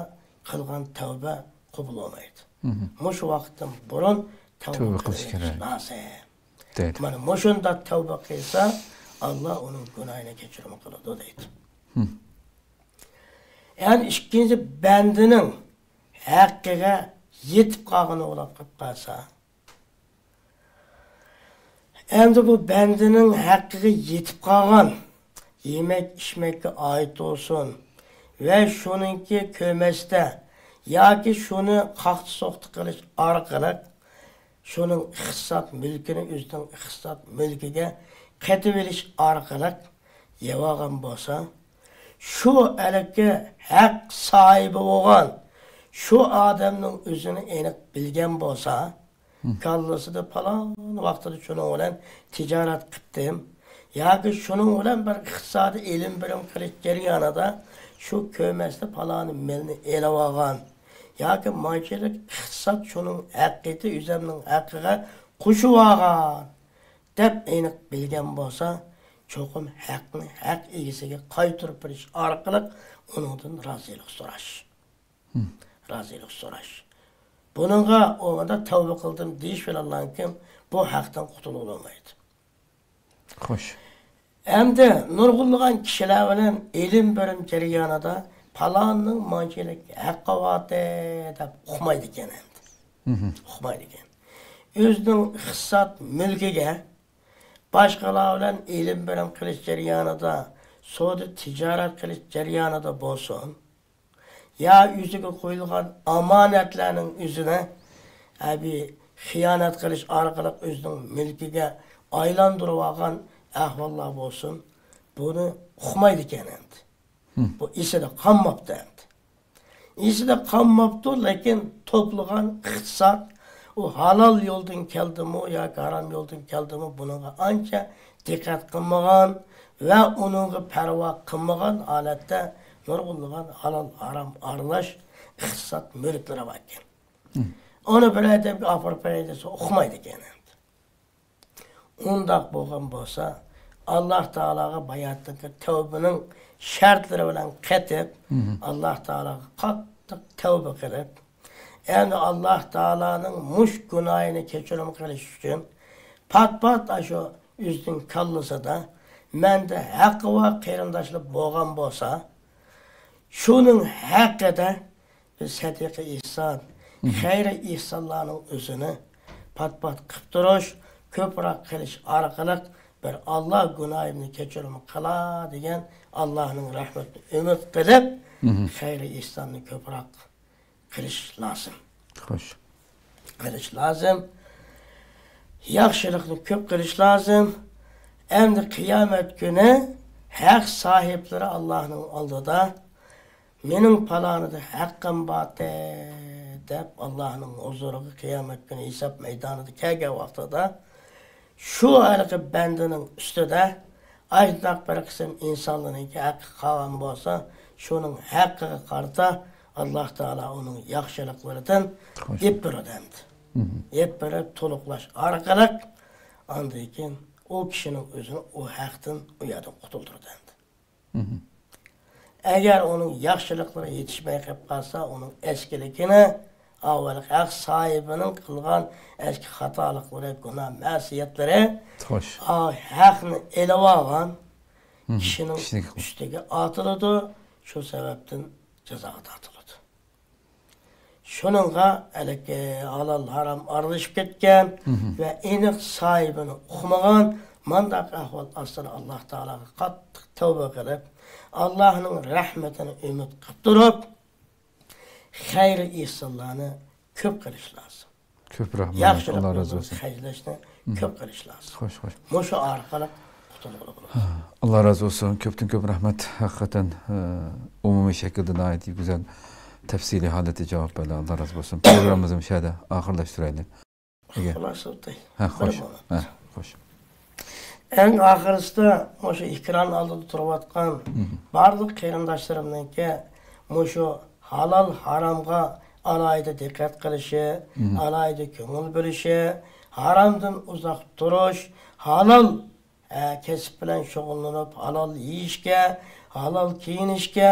قىلغان تەۋبە قوبۇل بولمايدۇ. مۇشۇ ۋاقىتتىن بۇرۇن تەۋبە تەۋبە قىلىش قىلىش كېرەك. لازىم. دەيدۇ. مانا مۇشۇنداق تەۋبە قىلسا، ئاللا ئۇنىڭ گۇناھىنى كەچۈرۈم قىلىدۇ، دەيدۇ. ھە، ئىككىنچى، بەندىنىڭ ھەققىگە يېتىپ قالغىنى بولۇپ قېلىپ قالسا، ئەمدى بۇ بەندىنىڭ ھەققىگە يېتىپ قالغان يېمەك-ئىچمەككە ئائىت بولسۇن ۋە شۇنىڭكى كۆمەچتە ياكى شۇنى قاقتى-سوقتى قىلىش ئارقىلىق شۇنىڭ ئىقتىساد مۈلكىنى، ئۆزىنىڭ ئىقتىساد مۈلكىگە قېتىۋېلىش ئارقىلىق يەۋالغان بولسا، شۇ ھېلىقى ھەق ساھىبى بولغان شۇ ئادەمنىڭ ئۆزىنى ئېنىق بىلگەن بولسا، كاللىسىدا پالان ۋاقتىدا شۇنىڭ بىلەن تىجارەت قىپتىم ياكى شۇنىڭ بىلەن بىر ئىقتىسادىي ئېلىم-بېرىم قىلىش جەريانىدا شۇ كۆمەچتە پالانى مېلنى ئېلىۋالغان ياكى مانچىلىك ئىقتىساد شۇنىڭ ھەققىدە ئۆزەمنىڭ ھەققىگە قوشۇۋالغان دەپ ئېنىق بىلگەن بولسا، چوقۇم ھەقنى ھەق ئىگىسىگە قايتۇرۇپ بېرىش ئارقىلىق ئۇنىڭدىن رازىلىق سوراش. رازىلىق سوراش. بۇنىڭغا ئۇنىڭدا تەۋبە قىلدىم دېيىش بىلەنلانكىن بۇ ھەقتىن قۇتۇلغىلى بولمايدۇ. خوش. ئەمدى نۇرغۇنلىغان كىشىلەر بىلەن ئېلىم-بېرىم جەريانىدا پالاننىڭ مانچىلىك ھەققى بارتى دەپ ئۇقمايدىكەن ئەمدى. ئۇقمايدىكەن. ئۆزىنىڭ ئىقتىساد مۈلكىگە باشقىلار بىلەن ئېلىم-بېرىم قىلىش جەريانىدا، سودا-تىجارەت قىلىش جەريانىدا بولسۇن، يا ئۆزىگە قويۇلغان ئامانەتلەرنىڭ ئۆزىنى، ئە، بىر خىيانەت قىلىش ئارقىلىق ئۆزىنىڭ مۈلكىگە ئايلاندۇرۇۋالغان ئەھۋاللار بولسۇن، بۇنى ئۇقمايدىكەن ئەمدى. بۇ ئېسىدە قالماپتۇ ئەمدى. ئېسىدە قالماپتۇ، لېكىن توپلىغان ئىقتىساد، ئۇ ھالال يولدىن كەلدىمۇ ياكى ھارام يولدىن كەلدىمۇ، بۇنىڭغا ئانچە دىققەت قىلمىغان ۋە ئۇنىڭغا پەرۋا قىلمىغان ھالەتتە نۇرغۇنلىغان ھالال-ھارام ئارىلاش ئىقتىساد مۈلۈكلىرى باركەن. ئۇنى بىر ئادەمگە ئاپىرىپ بېرەي دېسە، ئۇقمايدىكەن ئەمدى. ئۇنداق بولغان بولسا، ئاللا تائالاغا باياتىنقى تەۋبىنىڭ شەرتلىرى بىلەن قېتىپ، ئاللا تائالاغا قاتتىق تەۋبە قىلىپ، ئەمدى ئاللا تائالانىڭ مۇشۇ گۇناھىنى كەچۈرۈم قىلىش ئۈچۈن، پات-پات ئاشۇ ئۆزىنىڭ كاللىسىدا مەندە ھەققى بار قېرىنداشلار بولغان بولسا، شۇنىڭ ھەققىدە بىز سەدىقە ئېھسان، خەير ئېھسانلارنىڭ ئۆزىنى پات-پات قىپ تۇرۇش، كۆپرەك قىلىش ئارقىلىق بىر ئاللا گۇناھىمنى كەچۈرۈم قىلا دېگەن ئاللانىڭ رەھمىتىنى ئۈمىد قىلىپ، خەير ئېھساننى كۆپرەك قىلىش لازىم. خوش. قىلىش لازىم. ياخشىلىقنى كۆپ قىلىش لازىم. ئەمدى قىيامەت كۈنى ھەق ساھىبلىرى ئاللانىڭ ئالدىدا مېنىڭ پالانىدا ھەققىم بارتى دەپ ئاللانىڭ ھۇزۇرىغا قىيامەت كۈنى ھېساب مەيدانىدا كەلگەن ۋاقتىدا شۇ ھېلىقى بەندىنىڭ ئۈستىدە ئاشۇنداق بىر قىسىم ئىنسانلارنىڭكى ھەققى قالغان بولسا، شۇنىڭ ھەققىگە قارىتا ئاللا تائالا ئۇنىڭ ياخشىلىقلىرىدىن خوش. ئېلىپ بېرىدۇ ئەمدى. ئېلىپ بېرىپ تولۇقلاش ئارقىلىق ئاندىن كېيىن ئۇ كىشىنىڭ ئۆزىنى ئۇ ھەقتىن ئۇ يەردىن قۇتۇلدۇرىدۇ ئەمدى. ئەگەر ئۇنىڭ ياخشىلىقلىرى يېتىشمەي قېلىپ قالسا، ئۇنىڭ ئەسكىلىكىنى ئاۋۋال ھەق ساھىبىنىڭ قىلغان ئەسكى خاتالىقلىرى، گۇناھ، مەسىيەتلىرى، خوش، ئا، ھەقنى ئېلىۋالغان، مم، كىشىنىڭ كىشىنىڭ ئۈستىگە ئاتىلىدۇ، شۇ سەۋەبتىن جازاغا تارتىلىدۇ. شۇنىڭغا ھېلىقى ھالال ھارام ئارىلىشىپ كەتكەن، مم، ۋە ئېنىق ساھىبىنى ئۇقمىغان مانداق ئەھۋال ئاستىدا ئاللاھ تائالاغا قاتتىق تەۋبە قىلىپ، ئاللاھنىڭ رەھمىتىنى ئۈمىد قىلىپ تۇرۇپ، خەير ئېھسانلارنى كۆپ قىلىش لازىم. كۆپ رەھمەت، ياخشىلىق ئاللا رازى يولىدا بولسۇن. خەجلەشنى، مم، كۆپ قىلىش لازىم. خوش، خوش. مۇشۇ ئارقىلىق قۇتۇلغىلى بولىدۇ. ھە، ئاللا رازى بولسۇن. كۆپتىن كۆپ رەھمەت. ھەقىقەتەن، ئە، ئومۇمىي شەكىلدە ناھايىتى گۈزەل، تەپسىلىي ھالەتتە جاۋاب بەردى. ئاللا رازى بولسۇن. پروگراممىمىزنى مۇشۇ يەردە ئاخىرلاشتۇرايلى. ئەگەر، خۇلاسە ئۆتەي. ھە، بىر خوش. مىنۇت. ھە، خوش. ئەڭ ئاخىرسىدا مۇشۇ ئېكران ئالدىدا تۇرۇۋاتقان، مم، بارلىق قېرىنداشلىرىمنىڭكى مۇشۇ ھالال ھارامغا ئالاھىدە دىققەت قىلىشى، مم، ئالاھىدە كۆڭۈل بۆلۈشى، ھارامدىن ئۇزاق تۇرۇش، ھالال، ئە، كەسىپ بىلەن شۇغۇللىنىپ، ھالال يېيىشكە، ھالال كىيىنىشكە،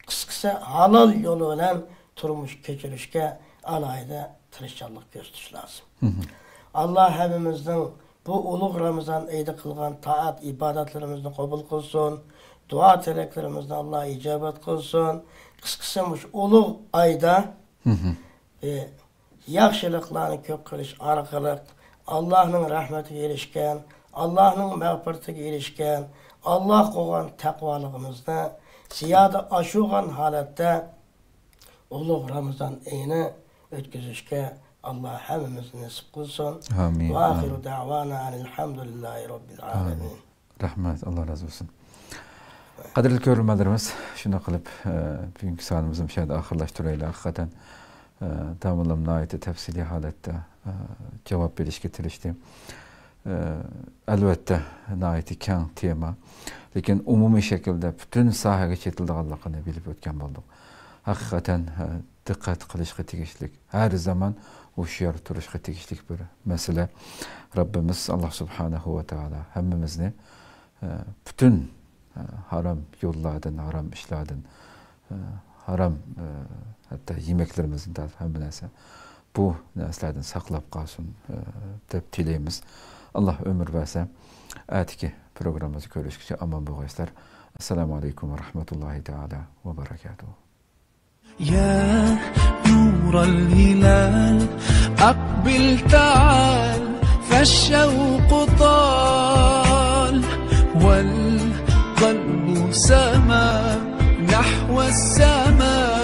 قىسقىسى، ھالال يولى بىلەن تۇرمۇش كەچۈرۈشكە ئالاھىدە تىرىشچانلىق كۆرسىتىش لازىم. مم. ئاللا ھەممىمىزنىڭ بۇ ئۇلۇغ رامىزان ئېيىدا قىلغان تائەت ئىبادەتلىرىمىزنى قوبۇل قىلسۇن، دۇئا تىلەكلىرىمىزنى ئاللا ئىجابەت قىلسۇن. قىسقىسى، مۇشۇ ئۇلۇغ ئايدا، مم، ئى، ياخشىلىقلارنى كۆپ قىلىش ئارقىلىق ئاللاھنىڭ رەھمىتىگە ئېرىشكەن، ئاللاھنىڭ مەغپىرىتىگە ئېرىشكەن، ئاللاھقا بولغان تەقۋالىقىمىزنى زىيادە ئاشۇرغان ھالەتتە ئۇلۇغ رامىزان ئېيىنى ئۆتكۈزۈشكە ئاللا ھەممىمىزنى نېسىپ قىلسۇن. ئامىن، ۋە ئاخىرۇ، ئامىن، دەۋانا ئەنىل ھەمدۇلىللاھى رەببىل ئامىن. ئالەمىن. رەھمەت، ئاللا رازى بولسۇن. قەدىرلىك كۆرۈرمەنلىرىمىز، شۇنداق قىلىپ، ئە، بۈگۈنكى سانىمىزنى مۇشۇ يەردە ئاخىرلاشتۇرايلى. ھەقىقەتەن، ئە، داموللام ناھايىتى تەپسىلىي ھالەتتە، ئە، جاۋاب بېرىشكە تىرىشتى. ئە، ئەلۋەتتە، ناھايىتى كەڭ تېما. لېكىن ئومۇمىي شەكىلدە پۈتۈن ساھەگە چېتىلىدىغانلىقىنى بىلىپ ئۆتكەن بولدۇق. ھەقىقەتەن، ئە، دىققەت قىلىشقا تېگىشلىك، ھەر زامان ھوشيار تۇرۇشقا تېگىشلىك بىر مەسىلە. رەببىمىز ئاللا سۇبھانەھۇ ۋە تائالا ھەممىمىزنى، ئە، پۈتۈن، ئە، ھارام يوللاردىن، ھارام ئىشلاردىن، ئە، ھارام، ئە، ھەتتا يېمەكلىرىمىزدىن تارتىپ ھەممە نەرسە، بۇ نەرسىلەردىن ساقلاپ قالسۇن، ئە، دەپ تىلەيمىز. ئاللا ئۆمۈر بەرسە، ئەتىكى پروگراممىمىزدا كۆرۈشكىچە ئامان بولغايسىلەر. ئەسسالامۇ ئەلەيكۇم ۋە رەھمەتۇللاھى تائالا ۋە بەرەكاتۇھۇ. يا نور الهلال، أقبل تعال، فالشوق طال، والقلب سما نحو السماء.